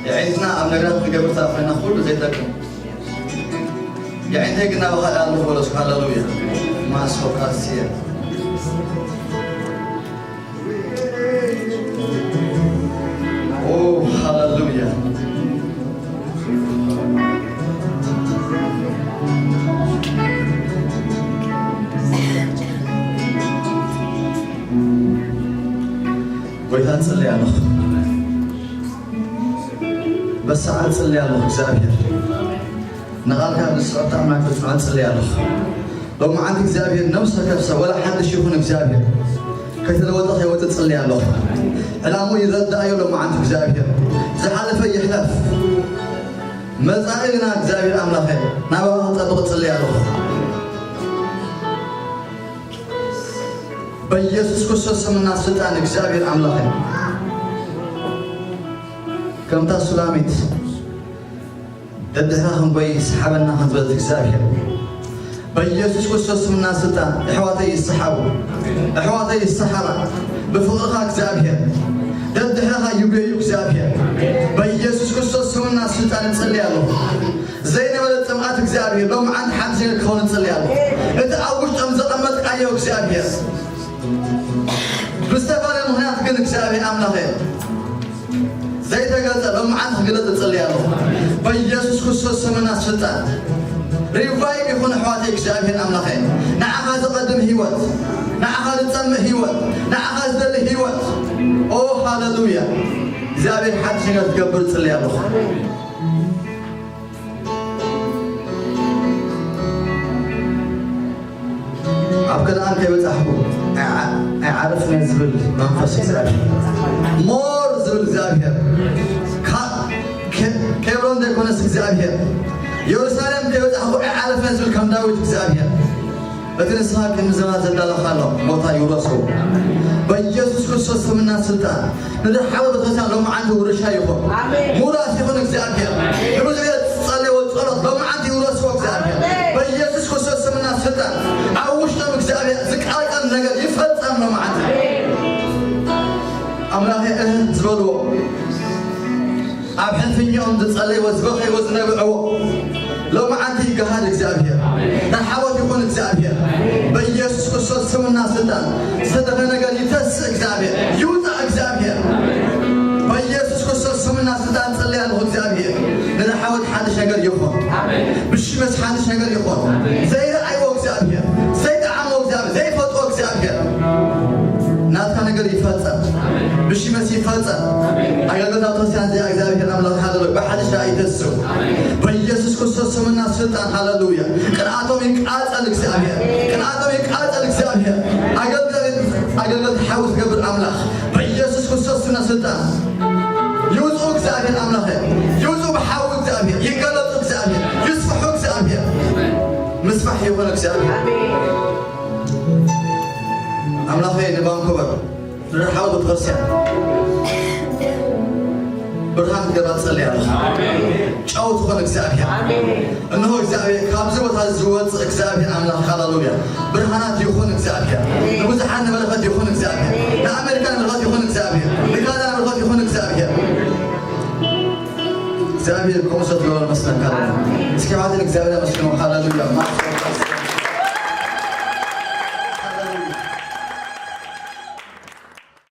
የዒንትና ኣብ ነገራት ንገብር ኮይና ኩሉ ዘይጠቅም። የዒንተይ ግን ናባኻ ኣለኹ በለሱ። ሃሌሉያ። ማሶ ካርሲየ። ኦ፣ ሃሌሉያ። ጎይታ፣ እጽሊ ኣለኹ። በሰዓት እጽሊ ኣለኹ እግዚኣብሔር። ንቓልካ ብስዕታ ኣምላክ ተጽንዖ እጽሊ ኣለኹ። ሎማዓንቲ እግዚኣብሔር ነብሰ ከብሰ ወላ ሓድሽ ይኹን እግዚኣብሔር። ከይተለወጠ ከይወጽእ እጽሊ ኣለኹ። ዕላምኡ ይረዳእዮ ሎማዓንቲ እግዚኣብሔር። ዝሓለፈ ይሕለፍ። መጻኢ ግና እግዚኣብሔር ኣምላኸ ናባኻ ክጸብቕ እጽሊ ኣለኹ። በኢየሱስ ክርስቶስ ስምና ስልጣን እግዚኣብሔር ኣምላኸ፣ ከምታ ሱላሚት ደድሕራ ክንጎይ ሰሓበና ከም ዝበለት እግዚኣብሔር፣ በኢየሱስ ክርስቶስ ስምና ስልጣን ኣሕዋተይ ይሰሓቡ፣ ኣሕዋተይ ይሰሓባ። ብፍቕርኻ እግዚኣብሔር ደድሕራኻ ይጎዩ እግዚኣብሔር። በኢየሱስ ክርስቶስ ስምና ስልጣን እጽሊ ኣለኹ። ዘይነበረ ጽምኣት እግዚኣብሔር ሎምዓንቲ ሓንቲ ነገር ክኸውን እጽሊ ኣለኹ። እቲ ኣብ ውሽጦም ዘቐመጥካዮ እግዚኣብሔር ብዝተፈላለየ ምኽንያት ግን እግዚኣብሔር ኣምላኸ ዘይተገልጸ ሎምዓንቲ ክግለጽ እጽሊ ኣለኹ። በኢየሱስ ክርስቶስ ስምና ስልጣን ሪቫይቭ ይኹን ኣሕዋተይ እግዚኣብሔር ኣምላኸ። ንዓኻ ዝቐድም ህይወት፣ ንዓኻ ዝጸምእ ህይወት፣ ንዓኻ ዝደሊ ህይወት። ኦ ሃሌሉያ። እግዚኣብሔር ሓድሽ ነገር ክገብር እጽሊ ኣለኹ። ኣብ ከነኣን ከይበጻሕኩ ኣይዓ-፣ ኣይዓርፍን ዝብል መንፈስ እግዚኣብሔር፣ ሞር ዝብል እግዚኣብሔር፣ ካ-፣ ከ-፣ ኬብሮን ዘይኮነስ እግዚኣብሔር፣ የሩሳሌም ከይበጻሕኩ ኣይዓርፍን ዝብል ከም ዳዊት እግዚኣብሔር፣ እቲ ንስኻ ከም ዘባ ዘዳለኻሎም ቦታ ይውረሱ። በኢየሱስ ክርስቶስ ስምና ስልጣን ንዝሓወ ቤተክርስትያን ሎምዓንቲ ውርሻ ይኹን። ኣሜን። ሙራስ ይኹን እግዚኣብሔር። ንብዙሕ ግዜ ዝጸለይዎ ጸሎት ሎምዓንቲ ይውረስዎ እግዚኣብሔር። ኣሜን። በኢየሱስ ክርስቶስ ስምና ስልጣን ኣብ ውሽጦም እግዚኣብሔር ዝቃጸል ነገር ይፈጸም ሎምዓንቲ። ኣሜን። ኣምላኸ እህ ዝበልዎ ኣብ ሕልፍኛኦም ዝጸለይዎ ዝበኸይዎ ዝነብዕዎ ሎምዓንቲ ይገሃድ እግዚኣብሔር። ናይ ሓወት ይኹን እግዚኣብሔር። በኢየሱስ ክርስቶስ ስምና ስልጣን ዝተደኸ ነገር ይተስእ እግዚኣብሔር። ይውፃእ እግዚኣብሔር። በኢየሱስ ክርስቶስ ስምና ስልጣን ጸለይ ኣለኹ እግዚኣብሔር። ንዝሓወት ሓድሽ ነገር ይኹን። ብሽመስ ሓድሽ ነገር ይኹን። ዘይረኣይዎ እግዚኣብሔር። ዘይጠዓሞ እግዚኣብሔር። ዘይፈልጦ እግዚኣብሔር። ናትካ ነገር ይፈጸም። ብሽመስ ይፈጸም። ኣገልግሎት ኣብ ክርስቲያን እዚኣ እግዚኣብሔር ኣምላኽ ሃለሉያ። ብሓድሽ ደኣ ይተስው። በኢየሱስ ክርስቶስ ስምና ስልጣን ሃለሉያ። ቅንኣቶም ይቃጸል እግዚኣብሔር። ቅንኣቶም ይቃጸል እግዚኣብሔር። ኣገልግሎት፣ ኣገልግሎት ሓዊ ትገብር ኣምላኽ። በኢየሱስ ክርስቶስ ስምና ስልጣን ይውጹ እግዚኣብሔር ኣምላኸ። ይውጹ ብሓዊ እግዚኣብሔር። ይገለጹ እግዚኣብሔር። ይስፍሑ እግዚኣብሔር። ምስፋሕ ይኹን እግዚኣብሔር። ኣምላኸይ ንቫንኮቨር ንርሓቕ ቤተክርስትያን ብርሃን ክገብራ ጸልያ ኣለኹ። ጨው ትኾን እግዚኣብሔር። እንሆ እግዚኣብሔር ካብዚ ቦታ እዚ ዝወፅእ እግዚኣብሔር ኣምላኽ ሃሌሉያ ብርሃናት ይኹን እግዚኣብሔር። ንብዙሓት ንበረኸት ይኹን እግዚኣብሔር። ንኣሜሪካ ንበረኸት ይኹን እግዚኣብሔር። ንካናዳ ንበረኸት ይኹን እግዚኣብሔር። እግዚኣብሔር ከምኡ ስለ ትገብሮ ነመስግነካ ኣለና። እስኪ ኣሕዋተይ ንእግዚኣብሔር ኣመስግንዎ። ሃሌሉያ።